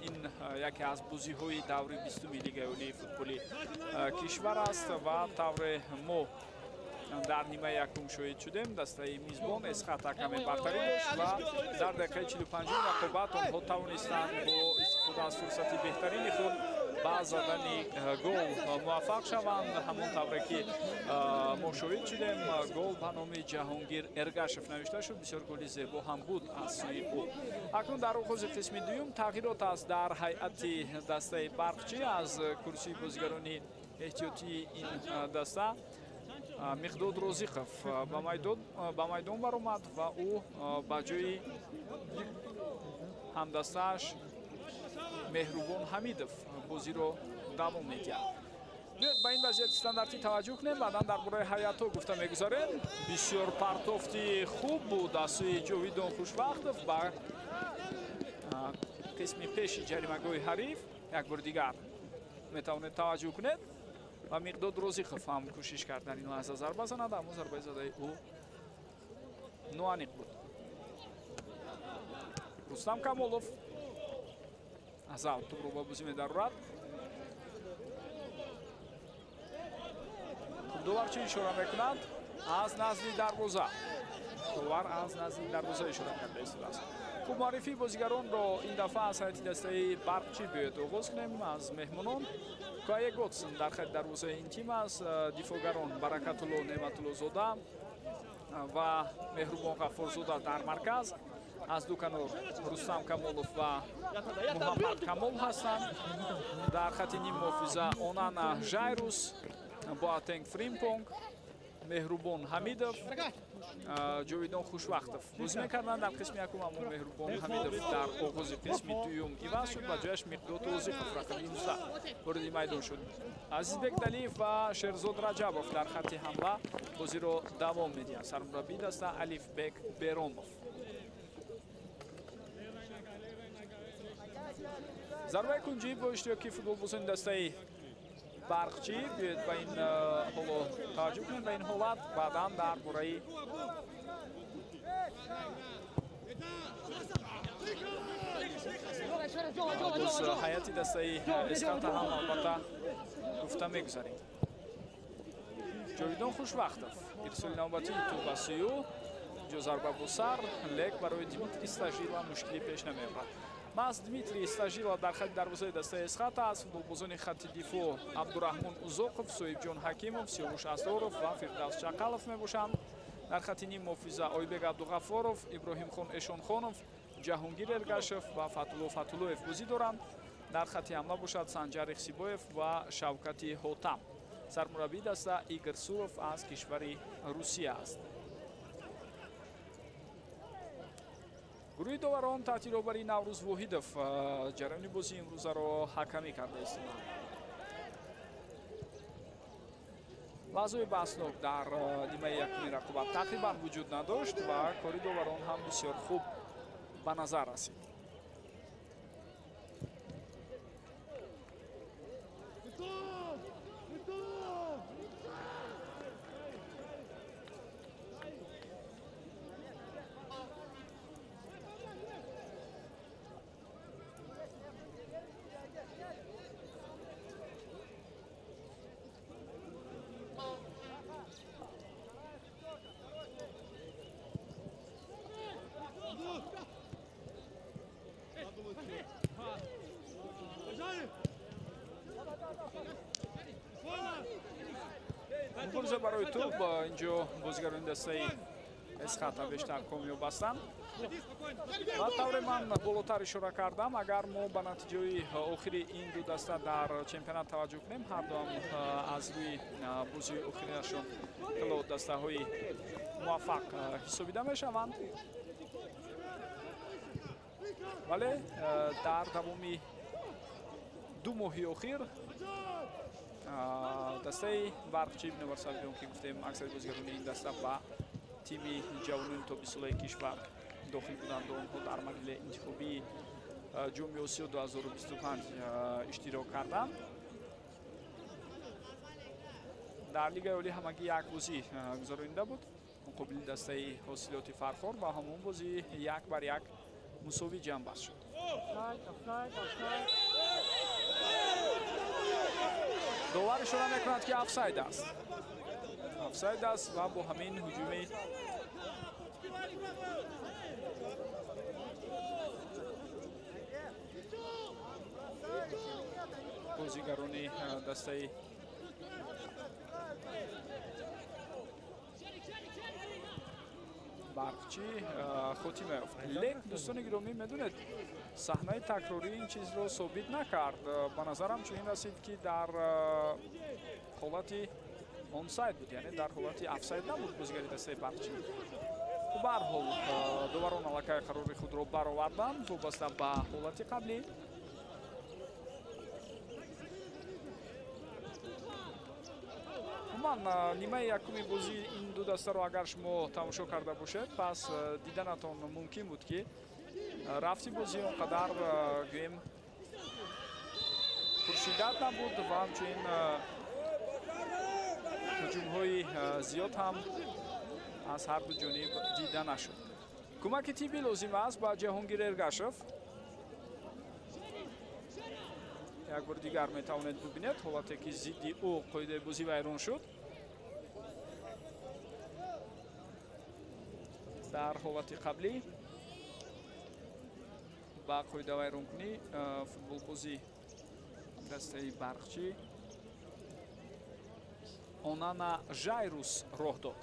ин яке аз бозиҳои даври 20-уми Лигаи олии футболи кишвар аст ва тавре мо дар нимаи якум шоҳид шудем, дастаи мизбон Эсхата каме бартарӣ дошт ва дар дақиқаи 45-уми рақобат онҳо тавонистанд бо истифода аз фурсати беҳтарини худ ба задани гол муваффақ шаванд. Ҳамон тавре ки мо шоҳид шудем, гол ба номи Ҷаҳонгир Эргашев навишта шуд. Бисёр голи зебо ҳам буд аз сӯи ӯ. Акнун дар оғози қисми дуюм тағйирот аст дар ҳайати дастаи Барқчӣ. Аз курсии бозигарони эҳтиётии ин даста Миқдод Розиқов ба майдон баромад ва ӯ ба ҷои ҳамдастааш Меҳрубон Ҳамидов бозиро давом медиҳад. Биёед ба ин вазъияти стандартӣ таваҷҷӯҳ кунем, баъдан дар бораи ҳайатҳо гуфта мегузарем. Бисёр партофти хуб буд аз сӯи Ҷовидон Хушвақтов ба қисми пеши ҷаримагоҳи ҳариф. Як бори дигар метавонед таваҷҷӯҳ кунед ва Миқдод Розиқов ҳам кӯшиш кард дар ин лаҳза зарба занад, аммо зарбаи задаи ӯ ноаниқ буд. Рустам Камолов аз аут тӯбро ба бозӣ медарорад. Довар чӣ ишора мекунад? Аз назди дарвоза. Довар аз назди дарвоза ишора карда истодааст. Хуб, муаррифии бозигаронро ин дафъа аз ҳайати дастаи Барқчӣ биёед оғоз кунем. Аз меҳмонон Кае Готсон дар хати дарвозаи ин тим аст. Дифоъгарон Баракатулло Неъматуллозода ва Меҳрубон Ғаффорзода дар марказ. Аз ду канор Рустам Камолов ва Муҳаммад Камол ҳастанд. Дар хати ниммуҳофиза Онана Жайрус, Боатенг Фримпонг, Меҳрубон Ҳамидов, Ҷовидон Хушвақтов бозӣ мекарданд дар қисми якум, аммо Меҳрубон Ҳамидов дар оғози қисми дуюм иваз шуд ва ҷояш Миқдод Розиқов рақами 19 вориди майдон шуд. Азизбек Далиев ва Шерзод Раҷабов дар хати ҳамла бозиро давом медиҳанд. Сармураббии даста Алифбек Беромов. Зарбаи кунҷӣ бо иштироки футболбозони дастаи Барқчӣ. Биёед ба ин ҳоло таваҷҷӯҳ кунем, ба ин ҳолат, баъдан дар бораи боз ҳайати дастаи Эсхата ҳам албатта гуфта мегузарем. Ҷовидон Хушвақтов ирсоли навбатии тӯб ба сӯи ӯ. Ҷо зарба бо сар, лек барои Дмитрий Стажила мушкилӣ пеш намеорад. Маҳз Дмитрий Стажила дар хати дарвозаи дастаи Эсхата аз футболбозони хати дифоъ Абдураҳмон Узоқов, Соҳибҷон Ҳакимов, Сиёвуш Асроров ва Фирдавс Чақалов мебошанд. Дар хати ниммуҳофиза Ойбек Абдуғаффоров, Иброҳимхон Эшонхонов, Ҷаҳонгир Эргашев ва Фатулло Фатуллоев бозӣ доранд. Дар хати ҳамла бошад Санҷар Ихсибоев ва Шавкати Ҳотам. Сармураббии даста Игор Суров аз кишвари Русия аст. Гурӯҳи доварон таҳти роҳбарии Наврӯз Воҳидов ҷараёни бозии имрӯзаро ҳакамӣ карда истоданд. Лаҳзаҳои баҳснок дар нимаи якуми рақобат тақрибан вуҷуд надошт ва кори доварон ҳам бисёр хуб ба назар расид. Мубориза барои тӯб. Инҷо бозигарони дастаи Эсхата бештар комёб ҳастанд ва тавре ман болотар ишора кардам, агар мо ба натиҷаи охири ин ду даста дар чемпионат таваҷҷӯҳ кунем, ҳардуам аз рӯи бозии охиринашон хело дастаҳои муваффақ ҳисобида мешаванд. Вале дар давоми ду моҳи охир дастаи Барқчӣ, бинобар сабаби он ки гуфтем аксари бозигарони ин даста ба тими ҷавонони то бистсолаи кишвар дохил буданд, онҳо дар марҳилаи интихобии ҷоми Осиё 2025 иштирок карданд. Дар Лигаи Олӣ ҳамагӣ як бозӣ гузаронида буд муқобили дастаи ҳосилоти Фархор ва ҳамон бозӣ 1-1 мусовӣ ҷамъбаст шуд. Довар ишора мекунад, ки офсайд аст. Офсайд аст ва бо ҳамин ҳуҷуми бозигарони дастаи Барқчӣ хотима ёфт. Лек, дӯстони гиромӣ, медонед, саҳнаи такрорӣ ин чизро собит накард. Ба назарам чунин расид, ки дар ҳолати онсайд буд, яъне дар ҳолати офсайд набуд бозигари дастаи Барқчӣ. Ба ҳар ҳол доварон аллакай қарори худро бароварданд вобаста ба ҳолати қаблӣ. Умуман, нимаи якуми бозии ин ду дастаро агар шумо тамошо карда бошед, пас диданатон мумкин буд, ки рафти бозӣ он қадар, гӯем, пуршиддат набуд ва ҳамчунин ҳуҷумҳои зиёд ҳам аз ҳар ду ҷониб дида нашуд. Кӯмаки тиббӣ лозим аст ба Ҷаҳонгир Эргашев. Як бори дигар метавонед бубинед ҳолате, ки зидди ӯ қоидаи бозӣ вайрон шуд. Дар ҳолати қаблӣ ба қоидавайронкунӣ футболбози дастаи Барқчӣ Онана Жайрус роҳ дод.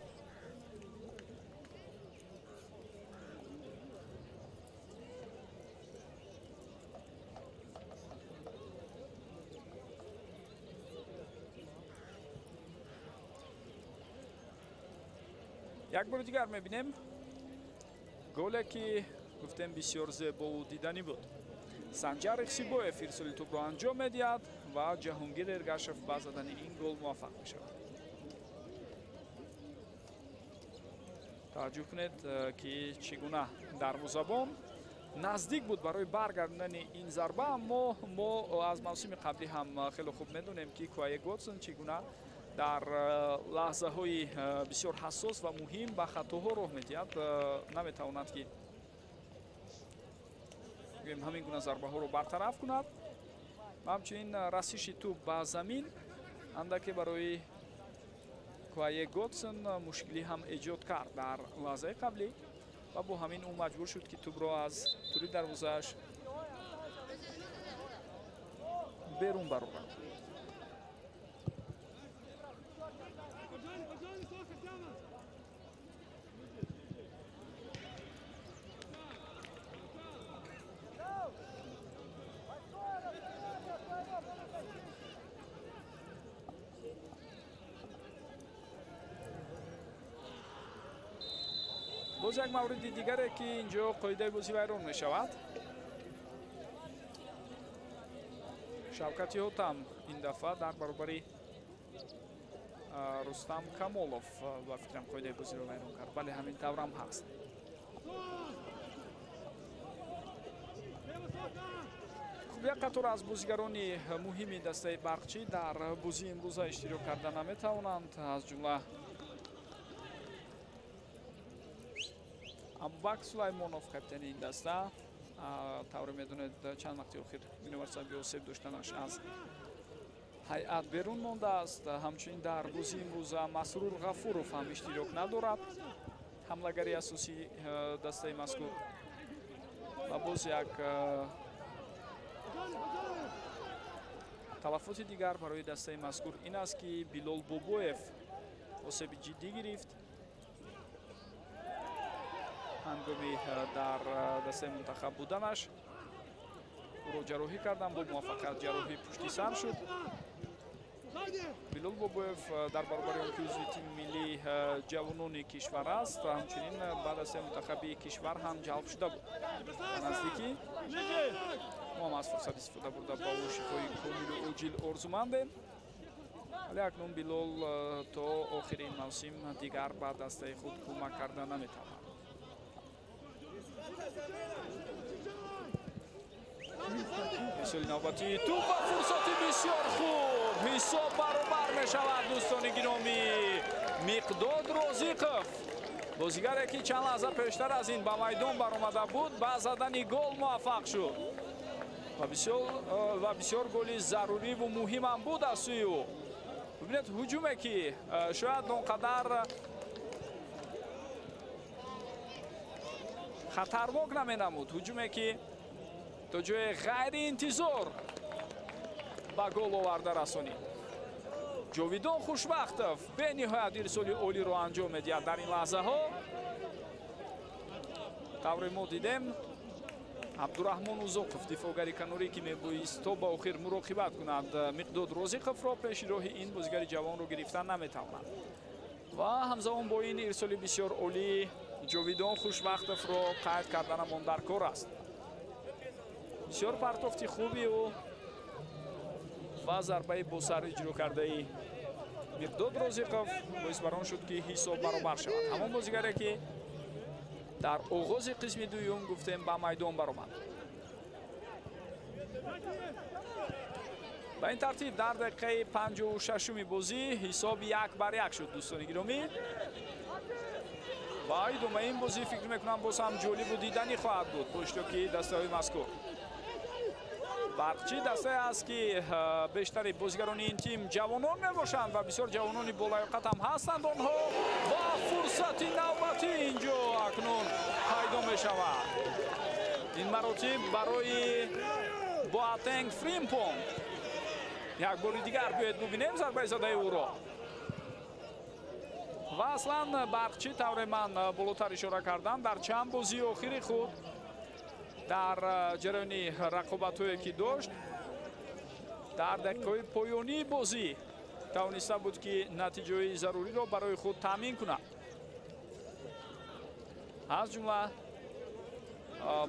Як бори дигар мебинем голе, ки гуфтем бисёр зебову диданӣ буд. Санҷар Ихсибоев ирсоли тӯбро анҷом медиҳад ва Ҷаҳонгир Эргашев ба задани ин гол муваффақ мешавад. Таваҷҷӯҳ кунед, ки чӣ гуна дарвозабон наздик буд барои баргардондани ин зарба, аммо мо аз мавсими қаблӣ ҳам хеле хуб медонем, ки Куае Готсон чӣ гуна дар лаҳзаҳои бисёр ҳассос ва муҳим ба хатоҳо роҳ медиҳад, наметавонад, ки ҳамин гуна зарбаҳоро бартараф кунад. Ва ҳамчунин расиши тӯб ба замин андаке барои Куае Готсон мушкилӣ ҳам эҷод кард дар лаҳзаи қаблӣ ва бо ҳамин ӯ маҷбур шуд, ки тӯбро аз тури дарвозааш берун барорад. Боз як мавриди дигаре, ки инҷо қоидаи бозӣ вайрон мешавад. Шавкати Ҳотам ин дафъа дар баробари Рустам Камолов ба фикрам қоидаи бозиро вайрон кард. Бале, ҳамин таврам ҳаст. Хуб, як қатор аз бозигарони муҳими дастаи Барқчӣ дар бозии имрӯза иштирок карда наметавонанд, аз ҷумла Абубакр Сулаймонов, капитани ин даста. Тавре медонед, чанд вақти охир бинобар сабаби осеб доштанаш аз ҳайат берун мондааст. Ҳамчунин дар бозии имрӯза Масрур Ғафуров ҳам иштирок надорад, ҳамлагари асосии дастаи мазкур. Ва боз як талафоти дигар барои дастаи мазкур ин аст, ки Билол Бобоев осеби ҷиддӣ гирифт ҳангоми дар дастаи мунтахаб буданаш. Ӯро ҷарроҳӣ карданд, бо муваффақият ҷарроҳӣ пушти сар шуд. Билол Бобоев дар баробари он ки узви тими миллии ҷавонони кишвар аст, ҳамчунин ба дастаи мунтахаби кишвар ҳам ҷалб шуда буд. Наздикӣ мо ҳам аз фурсат истифода бурда ба ӯ шифои комилу оҷил орзумандем. Вале акнун Билол то охири ин мавсим дигар ба дастаи худ кӯмак карда наметавонад. Ирсоли навбатии туп ва фурсати бисёр хуб. Ҳисоб баробар мешавад, дӯстони гиромӣ. Миқдод Розиқов, бозигаре ки чанд лаҳза пештар аз ин ба майдон баромада буд, ба задани гол муваффақ шуд ва бисёр голи заруриву муҳимам буд аз сӯи ӯ. Бибинед, ҳуҷуме ки шояд он қадар хатарнок наменамуд, ҳуҷуме ки то ҷои ғайриинтизор ба гол оварда расонид. Ҷовидон Хушбахтов бениҳоят ирсоли олиро анҷом медиҳад дар ин лаҳзаҳо. Тавре мо дидем, Абдураҳмон Узоқов, дифоъгари канорӣ, ки мебоист то ба охир муроқибат кунад Миқдод Розиқовро, пеши роҳи ин бозигари ҷавонро гирифтан наметавонад. Ва ҳамзамон бо ин ирсоли бисёр олӣ Ҷовидон Хушбахтовро қайд карданамон дар кор аст. Бисёр партофти хуби ӯ ва зарбаи босар иҷро кардаи Миқдод Розиқов боис бар он шуд, ки ҳисоб баробар шавад. Ҳамон бозигаре ки дар оғози қисми дуюм гуфтем ба майдон баромад. Ба ин тартиб дар дақиқаи 56-уми бозӣ ҳисоб 1-1 шуд, дӯстони гиромӣ. Ва идомаи ин бозӣ фикр мекунам боз ҳам ҷолибу диданӣ хоҳад буд бо иштироки дастаҳои мазкур. Барқчӣ дастае аст, ки бештари бозигарони ин тим ҷавонон мебошанд ва бисёр ҷавонони болаёқат ҳам ҳастанд онҳо. Ва фурсати навбатӣ инҷо акнун пайдо мешавад. Ин маротиб барои Боатенг Фримпонг. Як бори дигар биёед бубинем зарбаи задаи ӯро. Ва аслан Барқчӣ, тавре ман болотар ишора кардам, дар чанд бозии охири худ дар ҷараёни рақобатҳое ки дошт, дар дақиқаҳои поёнии бозӣ тавониста буд, ки натиҷаҳои заруриро барои худ таъмин кунад. Аз ҷумла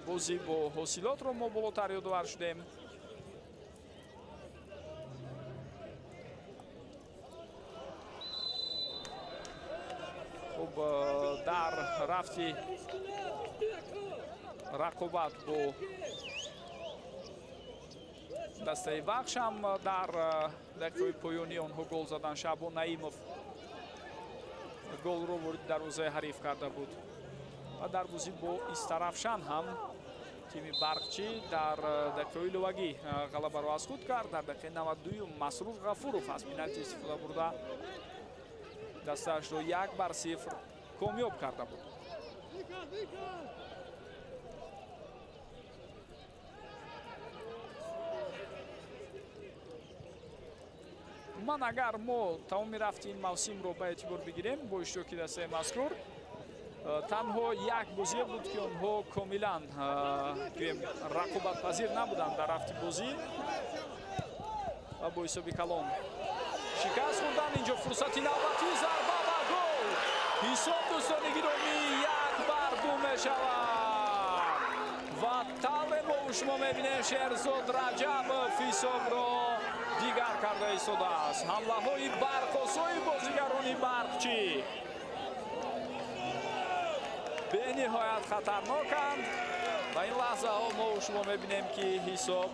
бозӣ бо ҳосилотро мо болотар ёдовар шудем. Хуб, дар рафти рақобат бо дастаи Вахш ҳам дар дақиқаҳои поёнии онҳо гол задан. Шаъбон Наимов голро вориди дарвозаи ҳариф карда буд. Ва дар бозӣ бо Истарафшан ҳам тими Барқчӣ дар дақиқаҳои иловагӣ ғалабаро аз худ кард. Дар дақиқаи 92 Масрур Ғафуров аз пеналти истифода бурда дастаашро 1-0 комёб карда буд. Ман агар мо тамоми рафти ин мавсимро ба эътибор бигирем бо иштироки дастаи мазкур, танҳо як бозие буд, ки онҳо комилан гӯем рақобатпазир набуданд дар рафти бозӣ ва бо ҳисоби калон шикаст хӯрданд. Инҷо фурсати навбатӣ, зарба ва гол. Ҳисоб, дӯстони гиромӣ, 1-2 мешавад. Ва тавре мо шумо мебинем, Шерзод Раҷабов ҳисобро дигар карда истодааст. Ҳамлаҳои барқосои бозигарони Барқчӣ бениҳоят хатарноканд ва ин лаҳзаҳо мо шумо мебинем, ки ҳисоб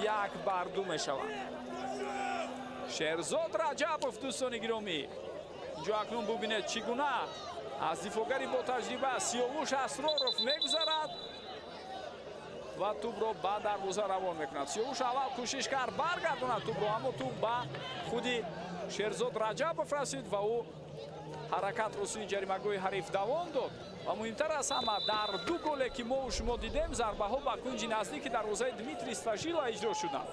1-2 мешавад. Шерзод Раҷабов, дӯстони гиромӣ, инҷо акнун бубинед, чӣ гуна аз дифоъгари ботаҷриба Сиёвуш Асроров мегузарад ва тӯбро ба дарвоза равон мекунад. Сиёвуш аввал кӯшиш кард баргардонад тӯбро, аммо тӯб ба худи Шерзод Раҷабов расид ва ӯ ҳаракатро сӯи ҷаримагоҳи ҳариф давом дод. Ва муҳимтар аз ҳама, дар ду голе ки мо шумо дидем, зарбаҳо ба кунҷи наздики дарвозаи Дмитрий Стажила иҷро шуданд.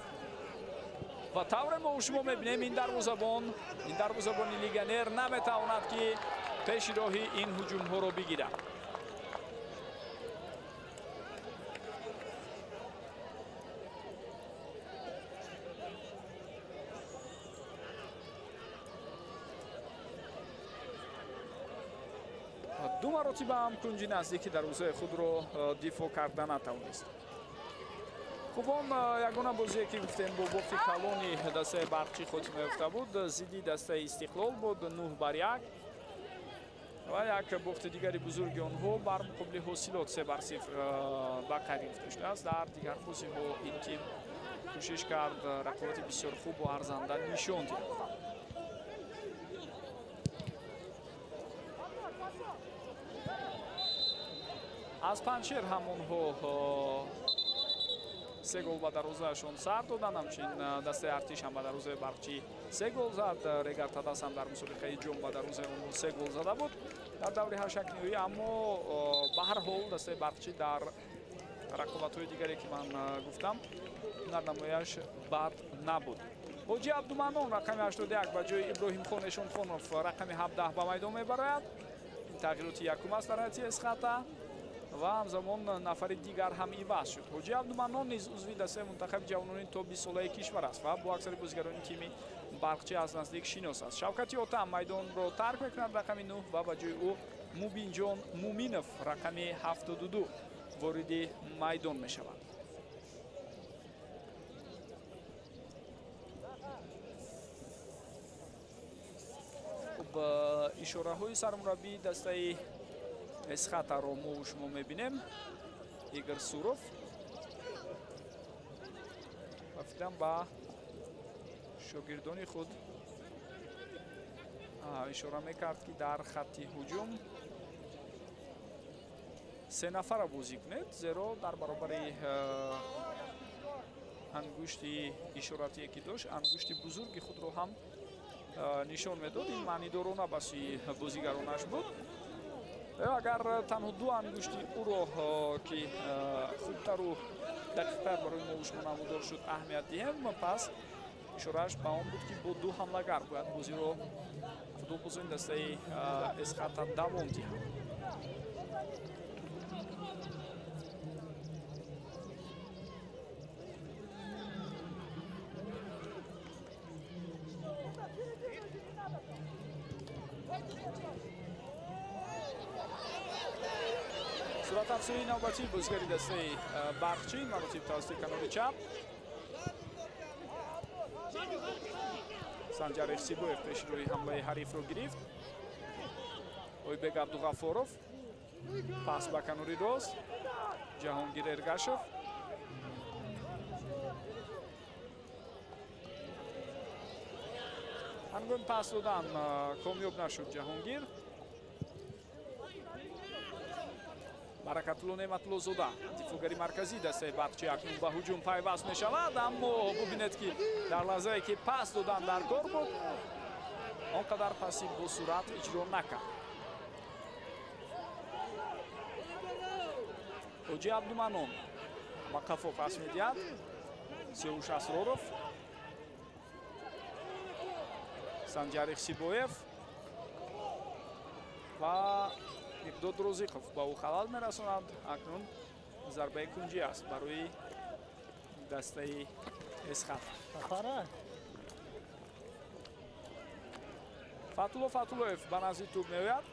Ва тавре мо шумо мебинем, ин дарвозабони легионер наметавонад, ки пеши роҳи ин ҳуҷумҳоро бигирад. Ду маротиба ҳам кунҷи наздики дарвозаи худро дифоъ карда натавонист. Хуб, он ягона бозие ки гуфтем бо бохти калони дастаи Барқчӣ хотима ёфта буд, зидди дастаи Истиқлол буд, 9-1. Ва як бохти дигари бузурги онҳо бар муқобили Ҳосилот 3-0 ба қайд гирифта шудааст. Дар дигар бозиҳо ин тим кӯшиш кард рақобати бисёр хубу арзанда нишон диҳад. Аз Панҷшер ҳам онҳо 3 гол ба дарвозаашон сар доданд. Ҳамчунин дастаи Артиш ҳам ба дарвозаи Барқчӣ 3 гол зад. Регар Тадас ҳам дар мусобиқаи ҷом ба дарвозаи онҳо 3 гол зада буд дар даври ҳашакниҳоӣ. Аммо ба ҳар ҳол дастаи Барқчӣ дар рақобатҳои дигаре ки ман гуфтам ҳунарнамояш бад набуд. Ҳоҷи Абдуманнон рақами 81 ба ҷои Иброҳимхон Эшонхонов рақами 17 ба майдон мебарояд. Ин тағйироти якум аст дар ҳайати Эсхата ва ҳамзамон нафари дигар ҳам иваз шуд. Ҳоҷи Абдуманнон низ узви дастаи мунтахаби ҷавонони то 20 солаи кишвар аст ва бо аксари бозигарони тими Барқчӣ аз наздик шинос аст. Шавкати Отам майдонро тарк мекунад рақами 9 ва ба ҷои ӯ Мубинҷон Муминов рақами 72 вориди майдон мешавад. Хуб, ишораҳои сармураббии дастаи Эсхатаро мо шумо мебинем. Игор Суров ва фикрам ба шогирдони худ ишора мекард, ки дар хатти ҳуҷум 3 нафара бозӣ кунед, зеро дар баробари ангушти ишоратие ки дошт, ангушти бузурги худро ҳам нишон медод. Ин маънидорона ба сӯи бозигаронаш буд. Агар танҳо 2 ангушти ӯро, ки хубтару дақиқтар барои мо шумо намудор шуд, аҳамият диҳем, пас ишорааш ба он буд, ки бо 2 ҳамлагар бояд бозиро футболбозони дастаи Эсхата давом диҳанд. Суратафзои навбатии бозигари дастаи Барқчӣ маротиб тавассути канори чап. Санҷар Ихсибоев пеши рӯи ҳамлаи ҳарифро гирифт. Ойбек Абдуғафоров пас ба канори рост. Ҷаҳонгир Эргашев. Ҳангоми пас додан комёб нашуд Ҷаҳонгир. Баракатулло Неъматуллозода, дифоъгари марказии дастаи Барқчӣ, акнун ба ҳуҷум пайваст мешавад, аммо бубинед, ки дар лаҳзае ки пас додан дар кор буд, он қадар паси босуръат иҷро накард. Ҳоҷи Абдуманнон ба қафо пас медиҳад. Сиёвуш Асроров, Санҷар Ихсибоев ва Миқдод Розиқов ба ӯ халал мерасонад. Акнун зарбаи кунҷӣ аст барои дастаи Эсхата. Фатулло Фатуллоев ба назди тӯб меояд.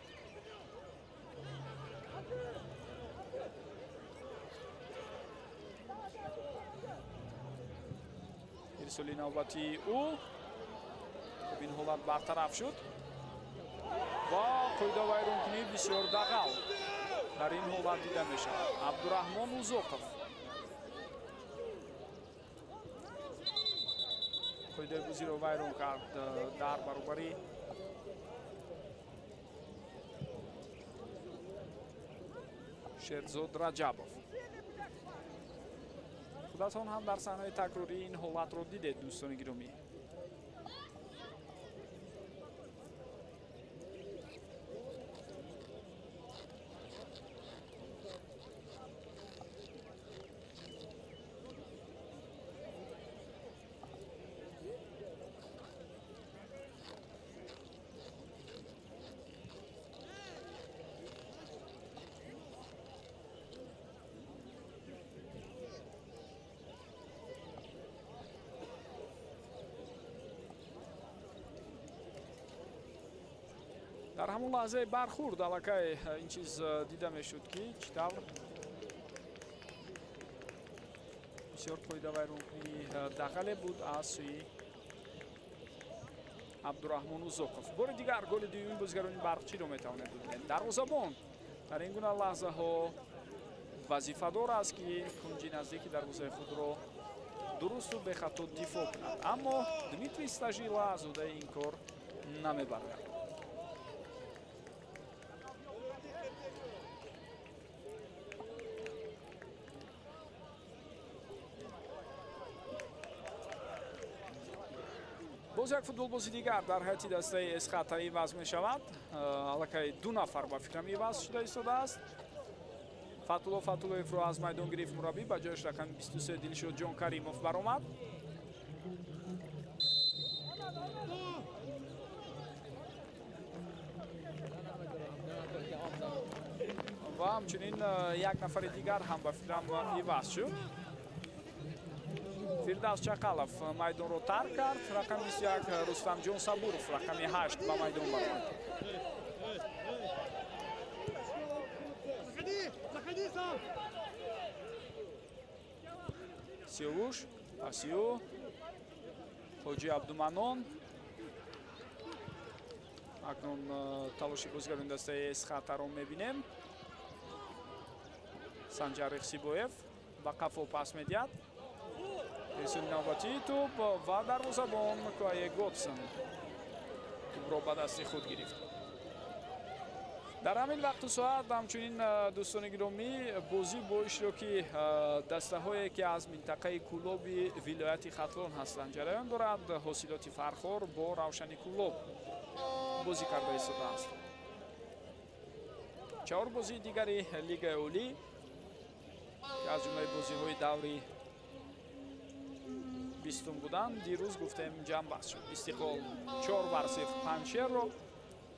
Ирсоли навбатии ӯ ин ҳолат бартараф шуд ва қоидавайронкунӣ бисёр дағал дар ин ҳолат дида мешавад. Абдураҳмон Узоқов қоидаи бозиро вайрон кард дар баробари Шерзод Раҷабов. Худатон ҳам дар саҳнаи такрории ин ҳолатро дидед, дӯстони гиромӣ. Дар ҳамон лаҳзаи бархӯрд аллакай ин чиз дида мешуд, ки чӣ тавр бисёр қоидавайронкунии дағале буд аз сӯи Абдураҳмон Узоқов. Бори дигар голи дуюми бозигарони Барқчиро метавонед бибинед. Дарвозабон дар ин гуна лаҳзаҳо вазифадор аст, ки кунҷи наздики дарвозаи худро дурусту бехато дифоъ кунад, аммо Дмитрий Стажила аз уҳдаи ин кор намебарояд. Боз як футболбози дигар дар ҳайати дастаи Эсхата иваз мешавад. Аллакай ду нафар ба фикрам иваз шуда истодааст. Фатулло Фатуллоевро аз майдон гирифт мураббӣ, ба ҷояш рақами 23 Дилшодҷон Каримов баромад. Ва ҳамчунин як нафари дигар ҳам ба фикрам иваз шуд. Фирдавс Чақалов майдонро тарк кард. Рақами 21 Рустамҷон Сабуров, рақами 8 ба майдон баромад. Сиёвуш, Асиё, Ҳоҷи Абдуманон. Акнун талоши бозигарони дастаи Эсхатаро мебинем. Санҷар Ихсибоев ба қафо пас медиҳад. Ирсоли навбатии тӯб ва дарвозабон Куае Годсон тӯбро ба дасти худ гирифт. Дар ҳамин вақту соат ҳамчунин, дӯстони гиромӣ, бозӣ бо иштироки дастаҳое, ки аз минтақаи Кӯлоби вилояти Хатлон ҳастанд, ҷараён дорад. Ҳосилоти Фархор бо Равшани Кӯлоб бозӣ карда истодааст. Чаҳор бозии дигари Лигаи Олӣ, ки аз ҷумлаи бозиҳои даври бистум буданд, дирӯз гуфтем ҷамъбаст шуд. Истиқлол 4-0 Панҷшерро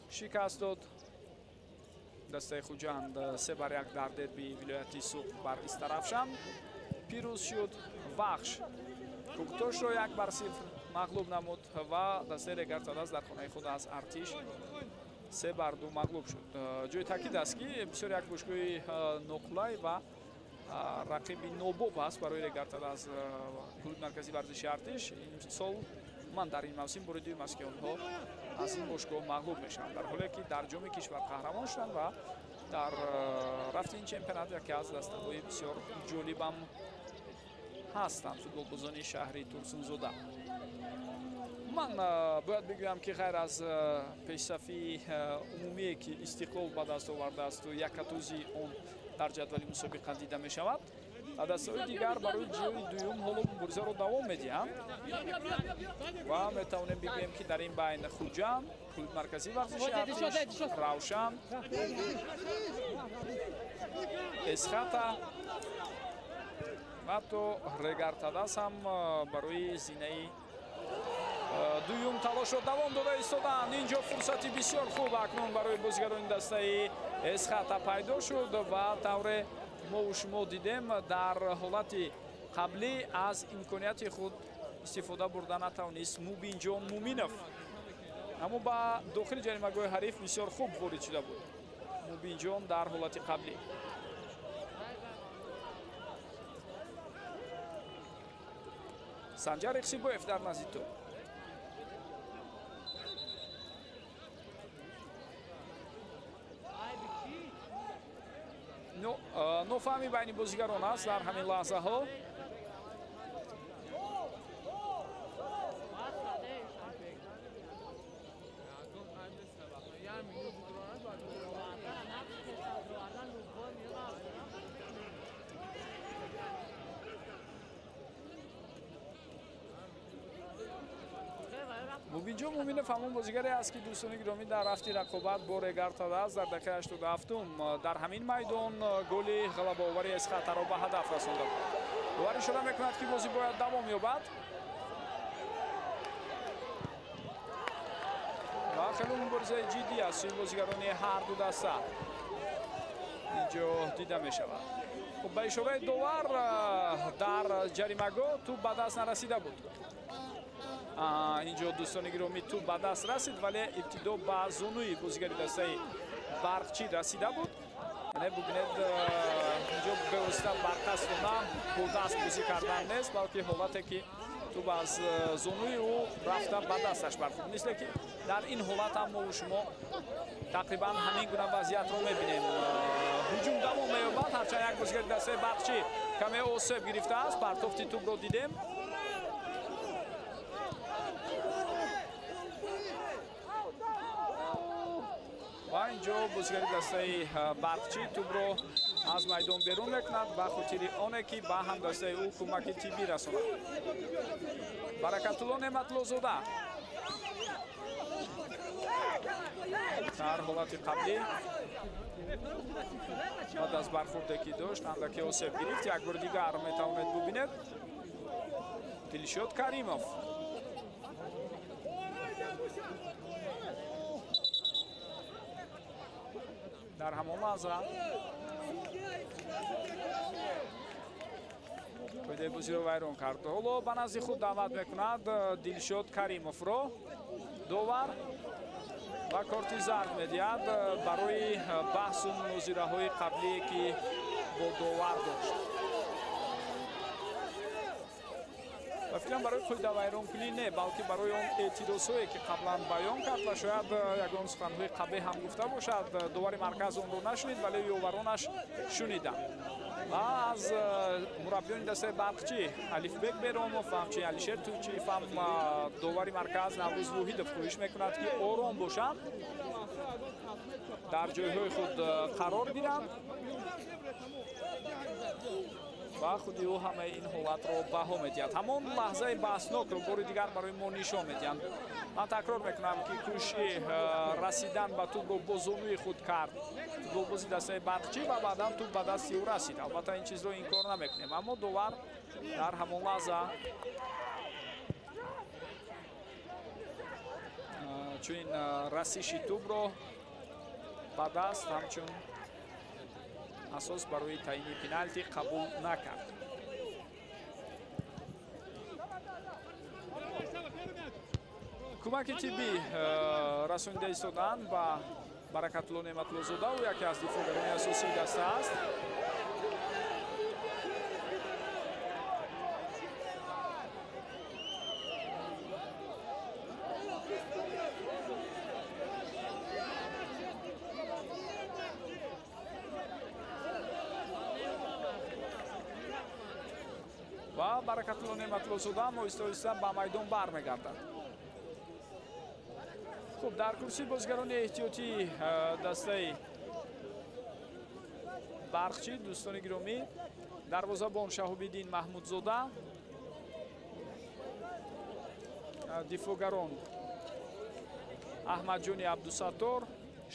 шикаст дод. Дастаи Хуҷанд 3-1 дар дерби вилояти Суғд бар Истаравшан пирӯз шуд. Вахш Кӯктошро 1-0 мағлуб намуд ва дастаи Регар-ТадАЗ дар хонаи худ аз Артиш 3-2 мағлуб шуд. Ҷои таъкид аст, ки бисёр як бошгоҳи ноқулай ва рақиби нобоб аст барои Регар-ТадАЗ клуби марказии варзиши Артиш. Имсол ман дар ин мавсим бори дуюм аст, ки онҳо аз ин бошгоҳ мағлуб мешаванд, дар ҳоле ки дар ҷоми кишвар қаҳрамон шуданд ва дар рафти ин чемпионат яке аз дастаҳои бисёр ҷолибам ҳастанд футболбозони шаҳри Турсунзода. Ман бояд бигӯям, ки ғайр аз пешсафии умумие, ки Истиқлол ба даст овардаасту якатӯзи он дар ҷадвали мусобиқа дида мешавад, дастаҳои дигар барои ҷои дуюм ҳоло муборизаро давом медиҳанд ва метавонем бигӯем, ки дар ин байн Хуҷанд, клуби марказии варзиши Артиш, Равшан, Эсхата ва ҳатто Регар-ТадАЗ ҳам барои зинаи дуюм талошро давом дода истодаанд. Инҷо фурсати бисёр хуб акнун барои бозигарони дастаи Эсхата пайдо шуд ва тавре мову шумо дидем, дар ҳолати қаблӣ аз имконияти худ истифода бурда натавонист Мубинҷон Муминов, аммо ба дохили ҷаримагоҳи ҳариф бисёр хуб ворид шуда буд Мубинҷон дар ҳолати қаблӣ. Санҷар Ихсибоев дар назди тӯб. Нофаҳмӣ байни бозигарон аст дар ҳамин лаҳзаҳо. Мубинҷон Муминов ҳамон бозигаре аст, ки дӯстони гиромӣ дар рафти рақобат бо Регар-ТадАЗ дар дақиқаи 87 дар ҳамин майдон голи ғалабаовари Эсхатаро ба ҳадаф расонда буд. Довар ишора мекунад, ки бозӣ бояд давом ёбад ва хеле муборизаи ҷиддӣ аз сӯи бозигарони ҳар ду даста инҷо дида мешавад. Хуб, ба ишораи довар дар ҷаримагоҳ тӯб ба даст нарасида буд. Инҷо дӯстони гиромӣ тӯб ба даст расид, вале ибтидо ба зонуи бозигари дастаи Барқчӣ расида буд. Яъне бубинед, инҷо бевосита барқасдона бо даст бозӣ кардан нест, балки ҳолате ки Туп аз зонуи ӯ рафта ба дасташ бархӯрд. Мисле ки дар ин ҳолат ҳам мо шумо тақрибан ҳамин гуна вазъиятро мебинем. Ҳуҷум давом меёбад, ҳарчанд як бозигари дастаи Барқчӣ каме осеб гирифтааст. Партофти тупро дидем. Ва инҷо бозигари дастаи Барқчӣ тупро аз майдон берун мекунад ба хотири оне ки ба ҳамдастаи ӯ кӯмаки тиббӣ расонад. Баракатулло Неъматуллозода дар ҳолати қаблӣ баъд аз бархӯрде ки дошт андаке осеб гирифт. Як бори дигар метавонед бубинед. Дилшод Каримов дар ҳамон лаҳза қоидаи бозиро вайрон кард. Ҳоло ба назди худ даъват мекунад Дилшод Каримовро довар ва корти зард медиҳад барои баҳсу мунозираҳои қаблие ки бо довар дошт. Ба фикрам барои қоидавайронкунӣ не, балки барои он эътирозҳое ки қаблан баён кард ва шояд ягон суханҳои қабеҳ ҳам гуфта бошад. Довари марказ онро нашунид, вале ёваронаш шуниданд. Ва аз мураббиёни дастаи Барқчӣ Алифбек Беромов ва ҳамчунин Алишер Туйчиев ҳам довари марказ Наврӯз Воҳидов хоҳиш мекунад ки ором бошанд, дар ҷойҳои худ қарор гиранд ва худи ӯ ҳамаи ин ҳолатро баҳо медиҳад. Ҳамон лаҳзаи баҳснокро бори дигар барои мо нишон медиҳанд. Ман такрор мекунам ки кӯшиши расидан ба тупро бо зонуи худ кард футболбози дастаи Барқчӣ ва баъдан туп ба дасти ӯ расид. Албатта ин чизро инкор намекунем, аммо довар дар ҳамон лаҳза чунин расиши тупро ба даст ҳамчун асос барои таъйини пеналти қабул накард. Кӯмаки тиббӣ расонида истоданд ба Баракатулло Неъматуллозода. Ӯ яке аз дифоъгарони асосии даста аст. Ва Баракатулло Неъматуллозода оҳиста оҳиста ба майдон бармегардад. Хуб, дар курсии бозигарони эҳтиётии дастаи Барқчӣ дӯстони гиромӣ дарвозабон Шаҳобиддин Маҳмудзода, дифоъгарон Аҳмадҷони Абдусаттор,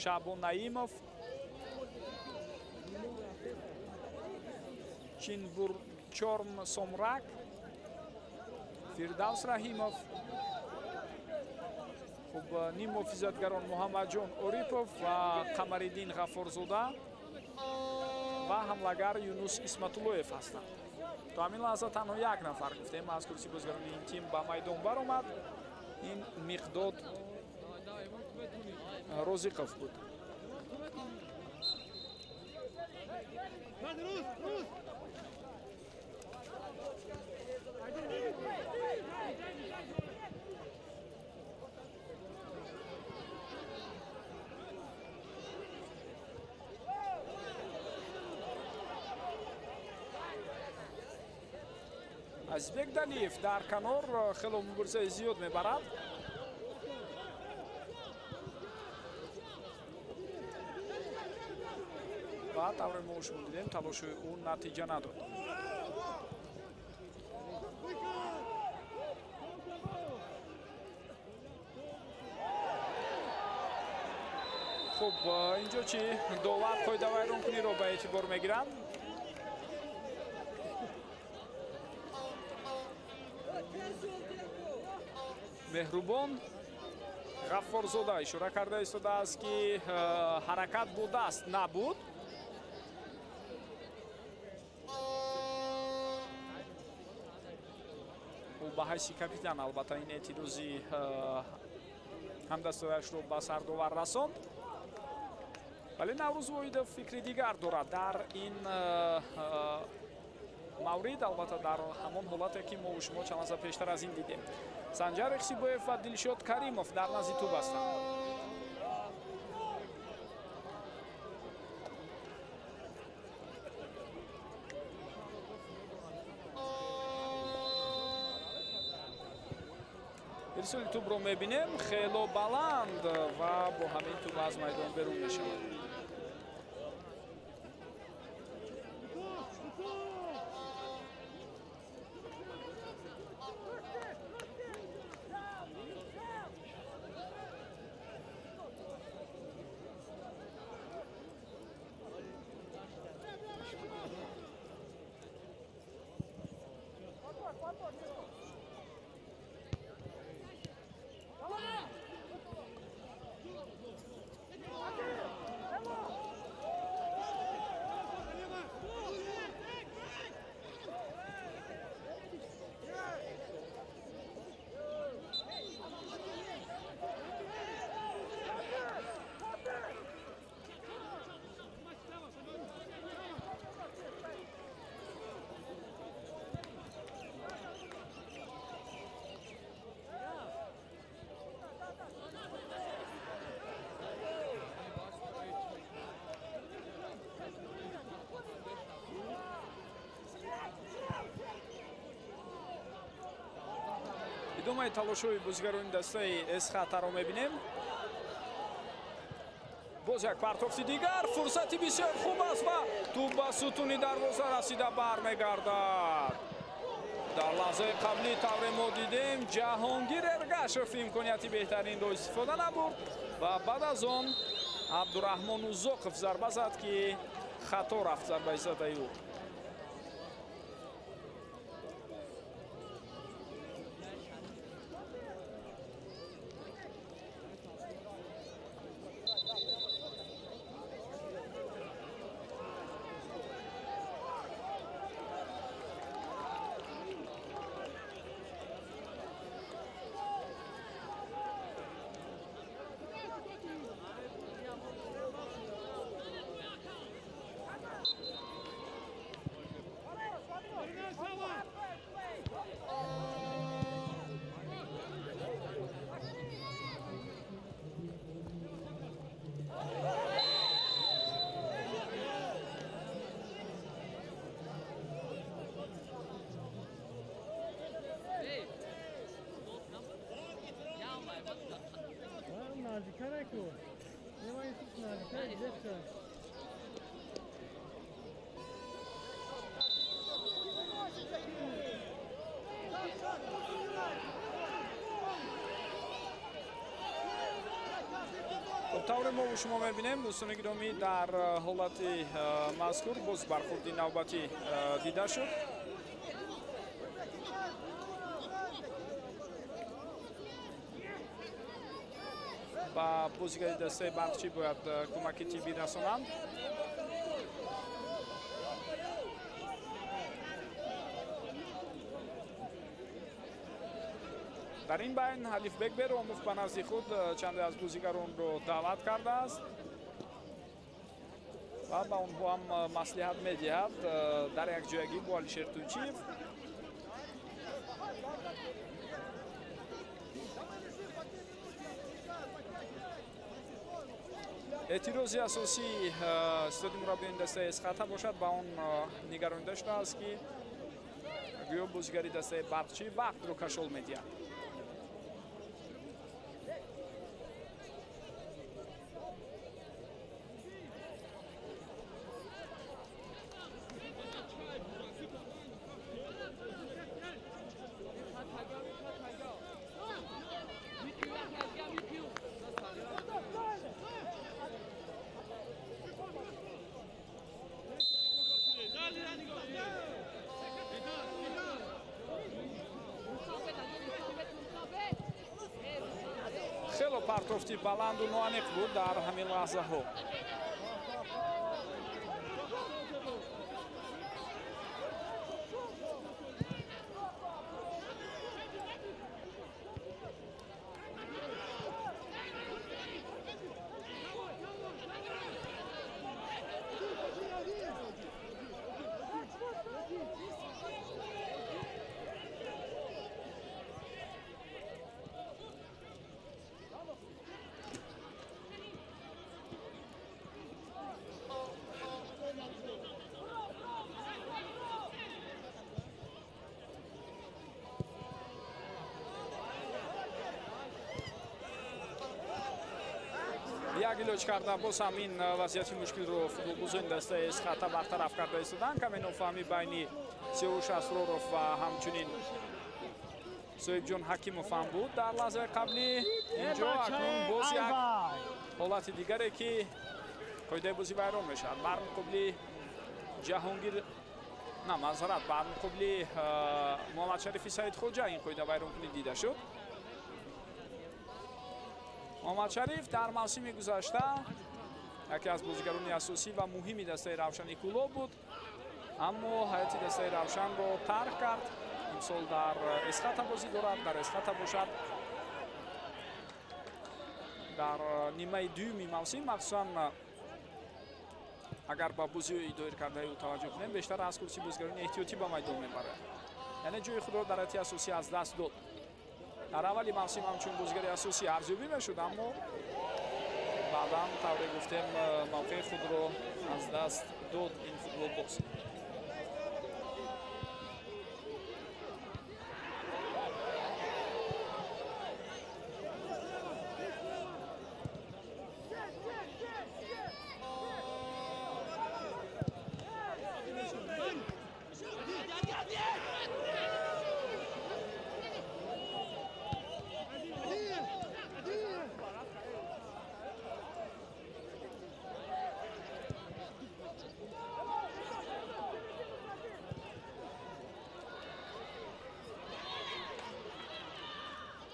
Шаъбон Наимов, Чинбурчорм Сомрак, Фирдавс Раҳимов, хуб ним муҳофизатгарон Муҳаммадҷон Орипов ва Қамариддин Ғаффорзода ва ҳамлагар Юнус Исматуллоев ҳастанд. То ҳамин лаҳза танҳо як нафар гуфтем аз курсии бозигарони ин тим ба майдон баромад. Ин Миқдод Розиқов буд. Азизбек Далиев дар канор хело муборизаи зиёд мебарад. Ва тавре мо шумо дидем, талоши ӯ натиҷа надод. Хуб, инҷо чӣ довар қоидавайронкуниро ба эътибор мегиранд. Меҳрубон Ғаффорзода ишора карда истодааст ки ҳаракат бо даст набуд. Ӯ ба ҳайси капитан албатта ин эътирози ҳамдастояшро ба сардовар расонд. Вале Наврӯз Воҳидов фикри дигар дорад. Дар ин маврид, албатта дар ҳамон ҳолате ки мо шумо чанд лаҳза пештар аз ин дидем. Санҷар Ихсибоев ва Дилшод Каримов дар назди тӯб ҳастанд. Ирсоли тӯбро мебинем, хело баланд ва бо ҳамин тӯб аз майдон берун мешавад. Идомаи талошҳои бозигарони дастаи Эсхатаро мебинем. Боз як партофти дигар, фурсати бисёр хуб аст ва тӯб ба сутуни дарвоза расида бармегардад. Дар лаҳзаи қаблӣ тавре мо дидем, Ҷаҳонгир Эргашев имконияти беҳтаринро истифода набурд ва баъд аз он Абдураҳмон Узоқов зарба зад, ки хато рафт зарбаи задаи ӯ. Тавре мо шумо мебинем, дӯстони гиромӣ, дар ҳолати мазкур боз бархурди навбатӣ дида шуд. Ба бозигари дастаи Барқчӣ бояд кӯмаки тиббӣ расонанд. Дар ин байн Ҳалифбек Беромов ба назди худ чанде аз бозигаронро даъват кардааст ва ба онҳо ҳам маслиҳат медиҳад дар якҷоягӣ бо Алишер Тӯйчиев. Эътирози асосии истоди мураббиёни дастаи Эсхата бошад, ба он нигаронида шудааст, ки гӯё бозигари дастаи Барқчӣ вақтро кашол медиҳад. Хело партофти баланду ноаниқ буд дар ҳамин лаҳзаҳо. Як илоҷ карда боз ҳам ин вазъияти мушкилро футболбозони дастаи Эсхата бартараф карда истоданд. Каме нофаҳмӣ байни Сиёвуш Асроров ва ҳамчунин Соҳибҷон Ҳакимов ҳам буд дар лаҳзаи қаблӣ. Инҷо акнун боз як ҳолати дигаре ки қоидаи бозӣ вайрон мешавад. Бар муқобили Ҷаҳонгир, на, маъзарат, бар муқобили Муҳаммадшарифи Саидхоҷа ин қоида вайронкунӣ дида шуд. Муҳаммадшариф дар мавсими гузашта яке аз бозигарони асосӣ ва муҳими дастаи Равшани Кӯлоб буд, аммо ҳайати дастаи Равшанро тарк кард. Имсол дар Эсхата бозӣ дорад, дар Эсхата бошад дар нимаи дуюми мавсим, махсусан агар ба бозиҳои доир кардаи ӯ таваҷҷӯҳ кунем, бештар аз курси бозигарони эҳтиётӣ ба майдон мебарад, яъне ҷои худро дар ҳайати асосӣ аз даст дод. Дар аввали мавсим ҳамчун бозигари асосӣ арзёбӣ мешуд, аммо баъдан тавре гуфтем мавқеи худро аз даст дод ин футболбоз.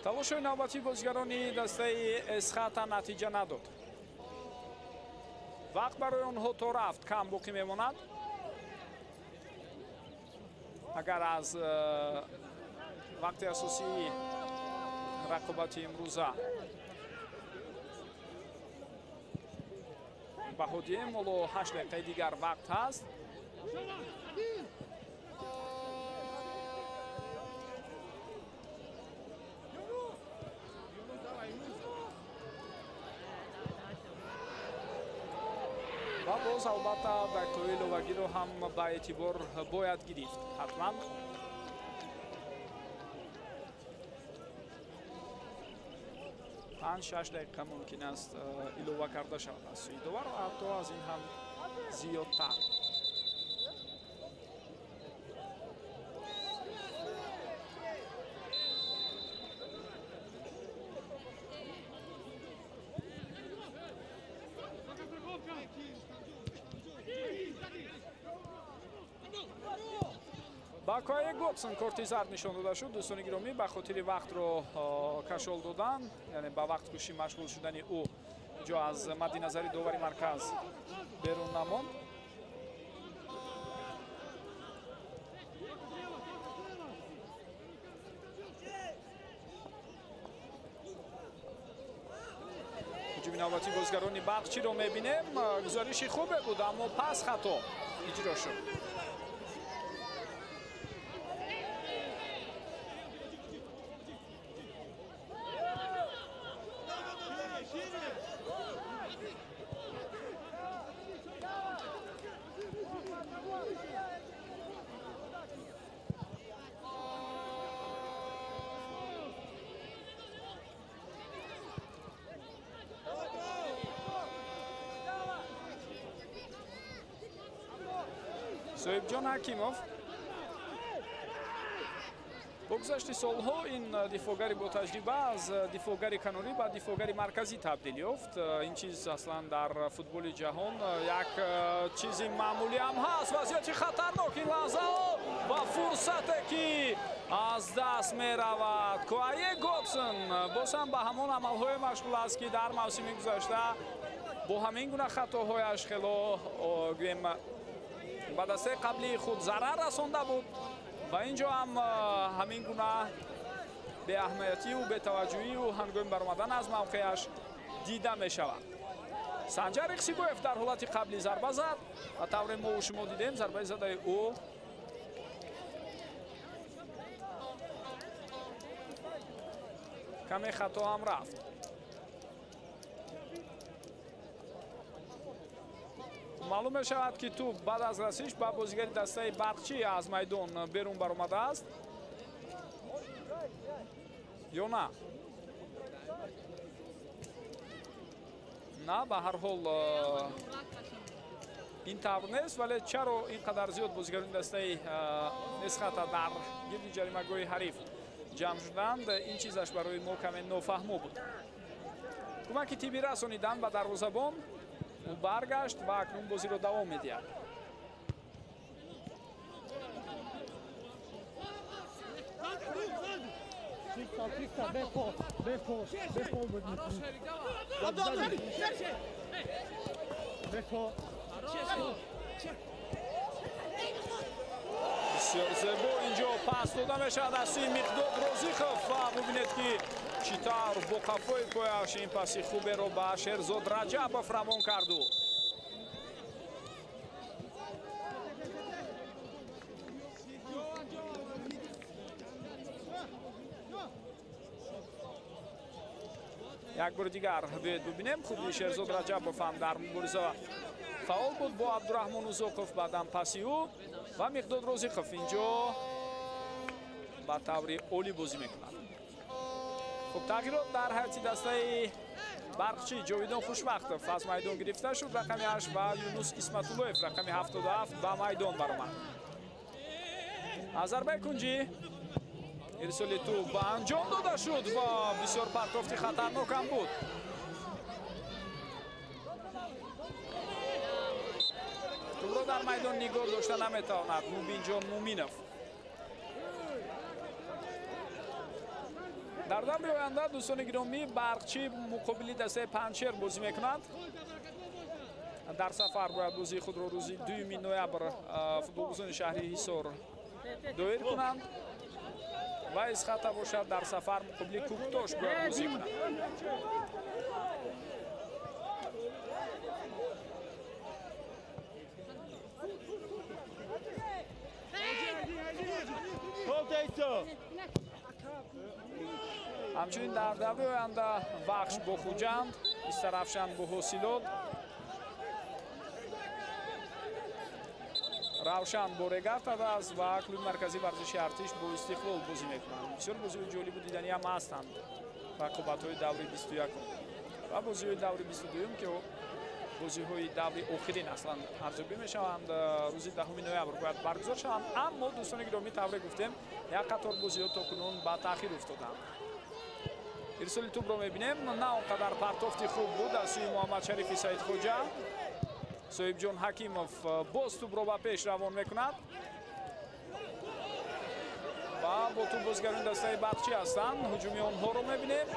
Талошҳои навбатии бозигарони дастаи Эсхата натиҷа надод. Вақт барои онҳо то рафт кам боқӣ мемонад. Агар аз вақти асосии рақобати имрӯза баҳо диҳем, ҳоло 8 дақиқаи дигар вақт ҳаст. Ва боз албатта дақиқаҳои иловагиро ҳам ба эътибор бояд гирифт ҳатман. 5-6 дақиқа мумкин аст илова карда шавад аз сӯи довар ва ҳатто аз ин ҳам зиёдтар. Ба Кое Гобсон корти зард нишон дода шуд. Дӯстони гиромӣ, ба хотири вақтро кашол додан, яъне ба вақткушӣ машғул шудани ӯ ҷо аз мадди назари довари марказ берун намонд. Ҳуҷуми навбатии бозигарони Барқчиро мебинем. Гузариши хубе буд, аммо пас хато иҷро шуд. Соҳибҷон Ҳакимов бо гузашти солҳо ин дифоъгари ботаҷриба аз дифоъгари канорӣ ба дифоъгари марказӣ табдил ёфт. Ин чиз аслан дар футболи ҷаҳон як чизи маъмулӣ ҳам ҳаст. Вазъияти хатарнок ин лаҳзаҳо ва фурсате ки аз даст меравад. Кое Гобсон боз ҳам ба ҳамон амалҳое машғул аст, ки дар мавсими гузашта бо ҳамин гуна хатоҳояш хело гӯем ба дастаи қаблии худ зарар расонда буд ва инҷо ҳам ҳамин гуна беаҳамиятию бетаваҷҷӯию ҳангоми баромадан аз мавқеаш дида мешавад. Санҷар Иқсибоев дар ҳолати қаблӣ зарба зад ва тавре мо шумо дидем, зарбаи задаи ӯ каме хато ҳам рафт. Маълум мешавад, ки тӯб баъд аз расиш ба бозигари дастаи Барқчӣ аз майдон берун баромадааст ё на? На, ба ҳар ҳол ин тавр нест, вале чаро ин қадар зиёд бозигарони дастаи Эсхата дар гирди ҷаримагоҳи ҳариф ҷамъ шуданд, ин чизаш барои мо каме нофаҳмо буд. Кӯмаки тиббӣ расонидан ба дарвозабон, ӯ баргашт ва акнун бозиро давом медиҳад. Бисёр зебо инҷо пас дода мешавад аз сӯи Миқдод Розиқов ва бубинед ки чӣ тавр бо қафои пояш ин паси хуберо ба Шерзод Раҷабов равон карду. Як бори дигар биёед бубинем. Хуби Шерзод Раҷабов ҳам дар мубориза фаъол буд бо Абдураҳмон Узоқов, баъдан паси ӯ ва Миқдод Розиқов инҷо ба таври олӣ бозӣ мекунад. Хуб, тағйирот дар ҳайати дастаи Барқчӣ. Ҷовидон Хушбахтов аз майдон гирифта шуд, рақами 8, ва Юнус Исматуллоев рақами 77 ба майдон баромад. Аз зарбаи кунҷӣ ирсоли тӯб ба анҷом дода шуд ва бисёр партофти хатарнок ҳам буд. Тӯбро дар майдон нигоҳ дошта наметавонад Мубинҷон Муминов. Дар даври оянда дӯстони гиромӣ Барқчӣ муқобили дастаи Панҷшер бозӣ мекунад. Дар сафар бояд бозии худро рӯзи 2 ноябр футболбозони шаҳри Ҳисор доир кунанд ва Эсхата бошад дар сафар муқобили Кӯктош бояд бозӣ кунад. Ҳамчунин дар даври оянда Вахш бо Хуҷанд, Истарафшан бо Ҳосилот, Равшан бо Регар-ТадАЗ ва клуби марказии варзиши Артиш бо Истиқлол бозӣ мекунанд. Бисёр бозиҳои ҷолибу диданӣ ҳам ҳастанд рақобатҳои даври 21 ва бозиҳои даври 22, ки бозиҳои даври охирин аслан арзёбӣ мешаванд, рӯзи 10 ноябр бояд баргузор шаванд. Аммо дӯстони гиромӣ, тавре гуфтем, як қатор бозиҳо то кунун ба таъхир уфтоданд. Ирсоли тӯбро мебинем, на он қадар партофти хуб буд аз сӯи Муҳаммадшарифи Саидхоҷа. Соҳибҷон Ҳакимов боз тӯбро ба пеш равон мекунад ва бо тӯб бозигарони дастаи Барқчӣ ҳастанд. Ҳуҷуми онҳоро мебинем.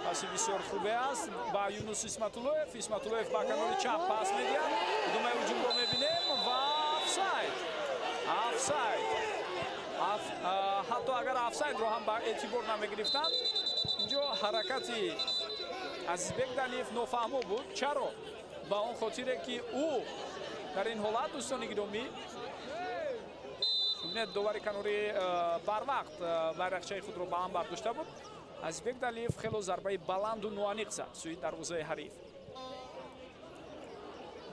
Паси бисёр хубе аст ба Юнус Исматуллоев. Исматуллоев ба канори чап пас медиҳад. Идомаи ҳуҷумро мебинем ва офсайд. Офсайд. Ҳатто агар офсайдро ҳам ба эътибор намегирифтанд, инҷо ҳаракати Азизбек Далиев нофаҳмо буд. Чаро? Ба он хотире ки ӯ дар ин ҳолат, дӯстони гиромӣ, бибинед, довари канори барвақт байрақчаи худро ба ҳам бардошта буд. Азизбек Далиев хело зарбаи баланду ноаниқ зад сӯи дарвозаи ҳариф.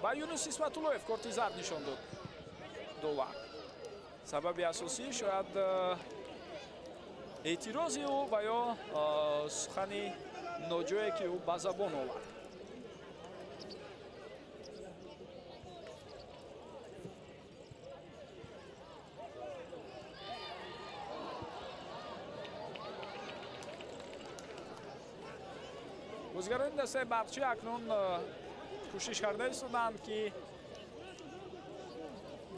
Ба Юнус Исматуллоев корти зард нишон дод довар. Сабаби асосӣ шояд эътирози ӯ ва ё сухани ноҷое ки ӯ ба забон овард. Бозигарони дастаи Барқчӣ акнун кӯшиш карда истоданд, ки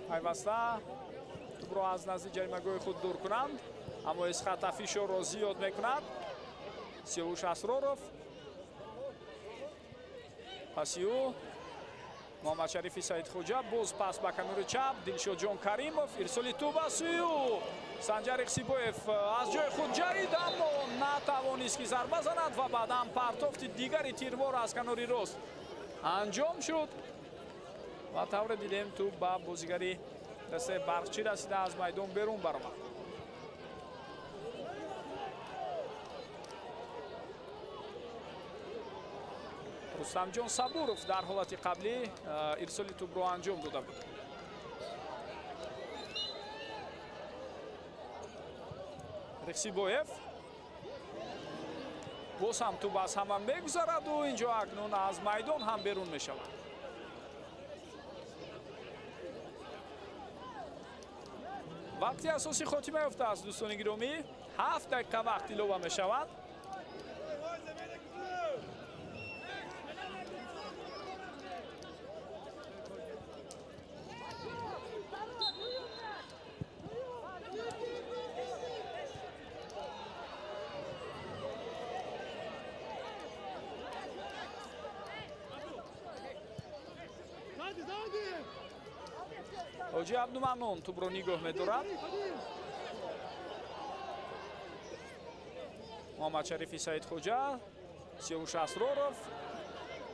пайваста тӯбро аз назди ҷаримагоҳи худ дур кунанд, аммо Эсхата фишорро зиёд мекунад. Сиёвуш Асроров, паси ӯ Муҳаммадшарифи Саидхоҷа, боз пас ба канори чап Дилшодҷон Каримов, ирсоли тӯб аз сӯи ӯ. Санҷар Иқсибоев аз ҷои худ ҷарид, аммо натавонист ки зарба занад ва баъдан партофти дигари тирвор аз канори рост анҷом шуд ва тавре дидем тӯб ба бозигари дастаи Барқчӣ расида аз майдон берун баромад. Рустамҷон Сабуров дар ҳолати қаблӣ ирсоли тӯбро анҷом дода буд. Рехсибоев Боз ҳам тӯб аз ҳама мегузараду инҷо акнун аз майдон ҳам берун мешавад. Вақти асосӣ хотима ёфтааст, дӯстони гиромӣ. 7 дақиқа вақт илова мешавад. Ҳоҷи Абдуманнон тӯбро нигоҳ медорад. Муҳаммадшарифи Саидхоҷа, Сиёвуш Асроров.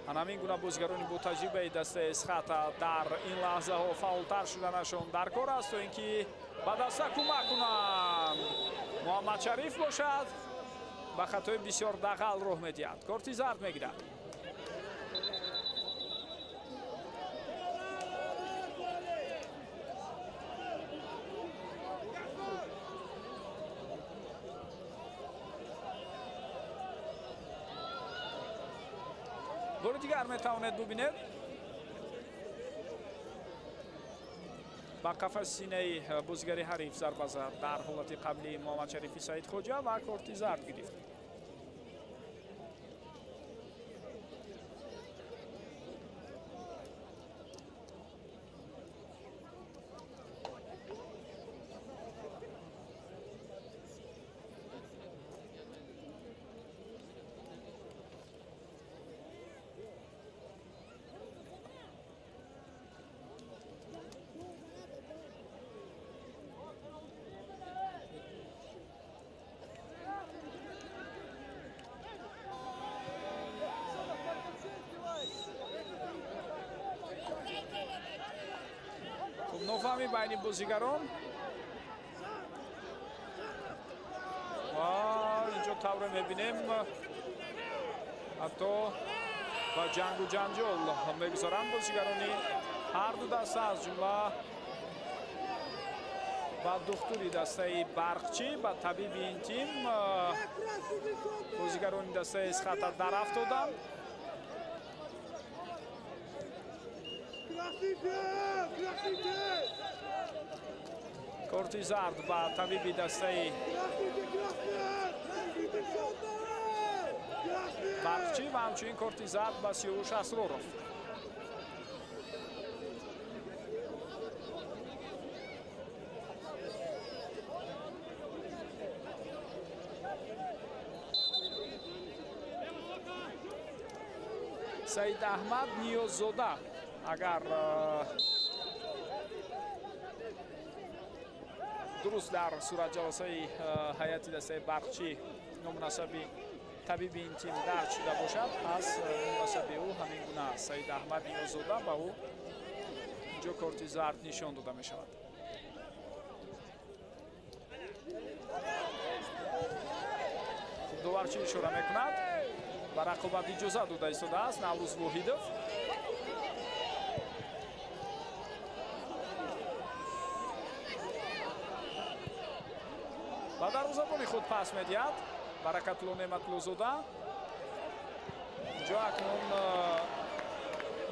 Ҳамин гуна бозигарони бо таҷрибаи дастаи Эсхата дар ин лаҳзаҳо фаъолтар шуданашон дар кор аст, то ин ки ба даста кӯмак кунанд. Муҳаммадшариф бошад ба хатои бисёр дағал роҳ медиҳад, корти зард мегирад. Бори дигар метавонед бубинед. Ба қафаси синаи бозигари ҳариф зарба зад дар ҳолати қаблии Муҳаммадшарифи Саидхоҷа ва корти зард гирифт. Нофаҳмӣ байни бозигарон ва инҷо тавре мебинем ҳатто ба ҷангу ҷанҷол мегузаранд бозигарони ҳар ду даста, аз ҷумла ба духтури дастаи Барқчӣ, ба табиби ин тим бозигарони дастаи Эсхата дарафтоданд. Корти зард ба табиби дастаи Барқчӣ ва ҳамчунин корти зард ба Сиёвуш Асроров. Саид Аҳмад Ниёззода агар дуруст дар суратҷаласаи ҳайати дастаи Барқчӣ номунасаби табиби ин тим дарҷ шуда бошад, пас мунасаби ӯ ҳамин гуна аст. Саид Аҳмад Ниёззода, ба ӯ инҷо корти зард нишон дода мешавад. Хуб, довар чӣ ишора мекунад? Ба рақобат иҷоза дода истодааст Наврӯз Воҳидов. Ба дарвозабони худ пас медиҳад Баракатулло Неъматуллозода. Инҷо акнун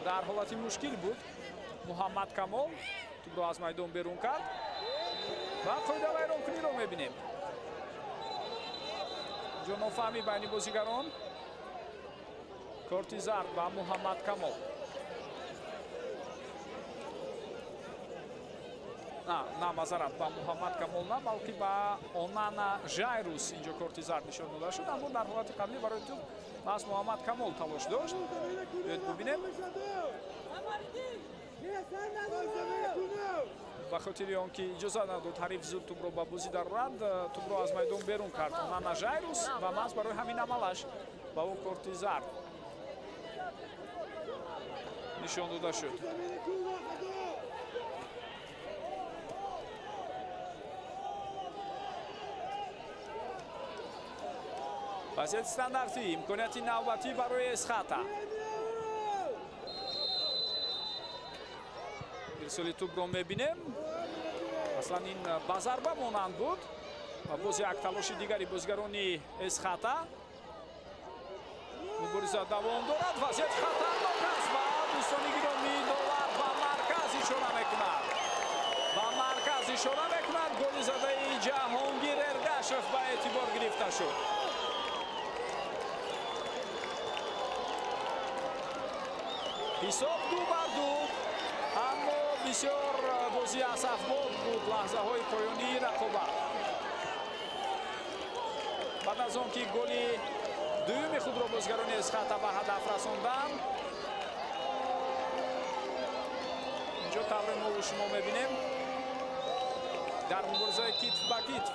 дар ҳолати мушкил буд Муҳаммад Камол, тӯбро аз майдон берун кард ва қоидавайронкуниро мебинем. Инҷо нофаҳмӣ байни бозигарон. Корти зард ба Муҳаммад Камол. На, мазарат, ба Муҳаммад Камол на, балки ба Онана Жайрус инҷо корти зард нишон дода шуд, аммо дар ҳолати қаблӣ барои тӯб маҳз Муҳаммад Камол талош дошт. Биёед бубинем. Ба хотири он ки иҷоза надод ҳариф зуд тӯбро ба бозӣ дарорад, тӯбро аз майдон берун кард Онана Жайрус ва маҳз барои ҳамин амалаш ба ӯ корти зард нишон дода шуд. Вазъияти стандартӣ, имконияти навбатӣ барои Эсхата. Ирсоли тӯбро мебинем. Аслан ин ба зарба монанд буд ва боз як талоши дигари бозигарони Эсхата. Мубориза давом дорад, вазъият хатарнок аст ва дӯстони гиромӣ, довар ба марказ ишора мекунад. Ба марказ ишора мекунад. Голи задаи Ҷаҳонгир Эргашев ба эътибор гирифта шуд. Ҳисоб 2-2, аммо бисёр бозии асафбор буд лаҳзаҳои поёнии рақобат. Баъд аз он ки голи дуюми худро бозигарони Эсхата ба ҳадаф расонданд, инҷо тавре мову шумо мебинем, дар муборизаи китф ба китф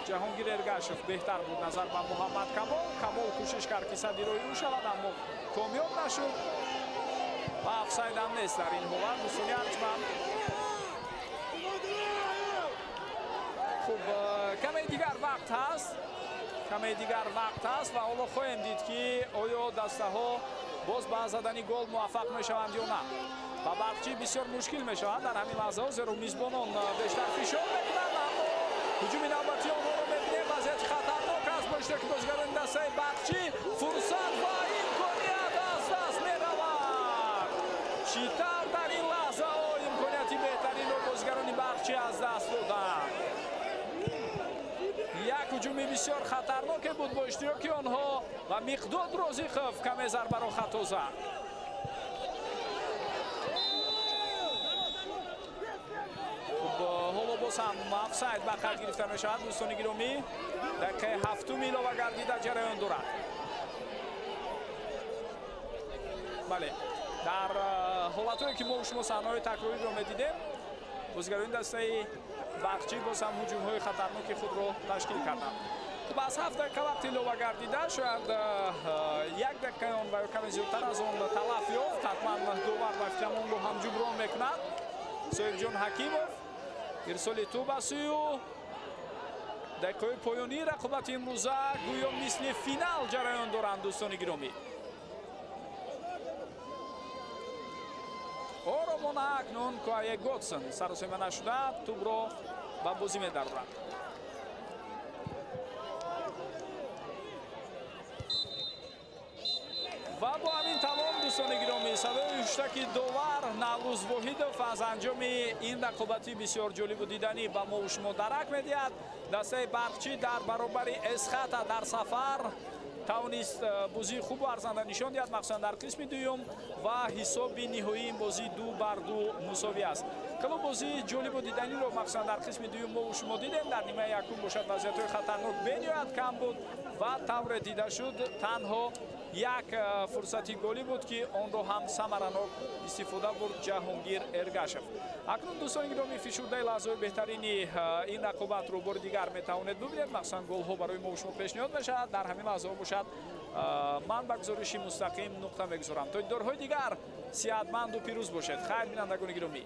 Ҷаҳонгир Эргашев беҳтар буд назар ба Муҳаммад Камол. Камол кӯшиш кард, ки садди роҳи ӯ шавад, аммо комёб нашуд ва офсайд ҳам нест дар ин ҳолат. Дӯстони арҷманд, хуб, каме дигар вақт ҳаст, каме дигар вақт ҳаст ва ҳоло хоҳем дид, ки оё дастаҳо боз ба задани гол муваффақ мешаванд ё на. Ба Барқчӣ бисёр мушкил мешавад дар ҳамин лаҳзаҳо, зеро мизбонон бештар фишор мекунанд, аммо ҳуҷуми навбатии онҳоро мебинем. Вазъияти хатарнок аст бо иштироки бозигарони дастаи Барқчӣ. Фурсат ва имконият аз даст меравад. Чӣ тавр дар ин лаҳзаҳо имконияти беҳтаринро бозигарони Барқчӣ аз даст доданд. Як ҳуҷуми бисёр хатарноке буд бо иштироки онҳо ва Миқдод Розиқов каме зарбаро хато зад. Ҳоло боз ҳам офсайд ба қайд гирифта мешавад. Дӯстони гиромӣ, дақиқаи ҳафтум илова гардида ҷараён дорад. Бале, дар ҳолатҳое ки мо шумо саҳнаҳои такрориро медидем, бозигарони дастаи Барқчӣ боз ҳам ҳуҷумҳои хатарноки худро ташкил карданд. Хуб, аз 7 дақиқа вақт илова гардида, шояд 1 дақиқаи он ва ё каме зиёдтар аз он талаф ёфт. Ҳатман довар ба фикрам онро ҳам ҷуброн мекунад. Соҳибҷон Ҳакимов ирсоли тӯб аз сӯи ӯ. Дақиқаҳои поёнии рақобати имрӯза гӯё мисли финал ҷараён доранд, дӯстони гиромӣ. Оромона акнун Куае Готсон саросема нашуда тӯбро ба бозӣ медарорад. Ва бо ҳамин тамом, дӯстони гиромӣ, садои ҳуштаки довар Наврӯз Воҳидов аз анҷоми ин рақобати бисёр ҷолибу диданӣ ба мову шумо дарак медиҳад. Дастаи Барқчӣ дар баробари Эсхата дар сафар тавонист бозии хубу арзанда нишон диҳад, махсусан дар қисми дуюм, ва ҳисоби ниҳоии ин бозӣ 2-2 мусовӣ аст. Калон бозии ҷолибу диданиро махсусан дар қисми дуюм мову шумо дидем. Дар нимаи якум бошад вазъиятҳои хатарнок бениҳоят кам буд ва тавре дида шуд танҳо як фурсати голӣ буд, ки онро ҳам самаранок истифода бурд Ҷаҳонгир Эргашев. Акнун, дӯстони гиромӣ, фишурдаи лаҳзаҳои беҳтарини ин рақобатро бори дигар метавонед бибинед. Махсусан голҳо барои мо шумо пешниҳод мешавад. Дар ҳамин лаҳзаҳо бошад ман ба гузориши мустақим нуқта мегузорам. То дидорҳои дигар сиҳатманду пирӯз бошед. Хайр, бинандагони гиромӣ.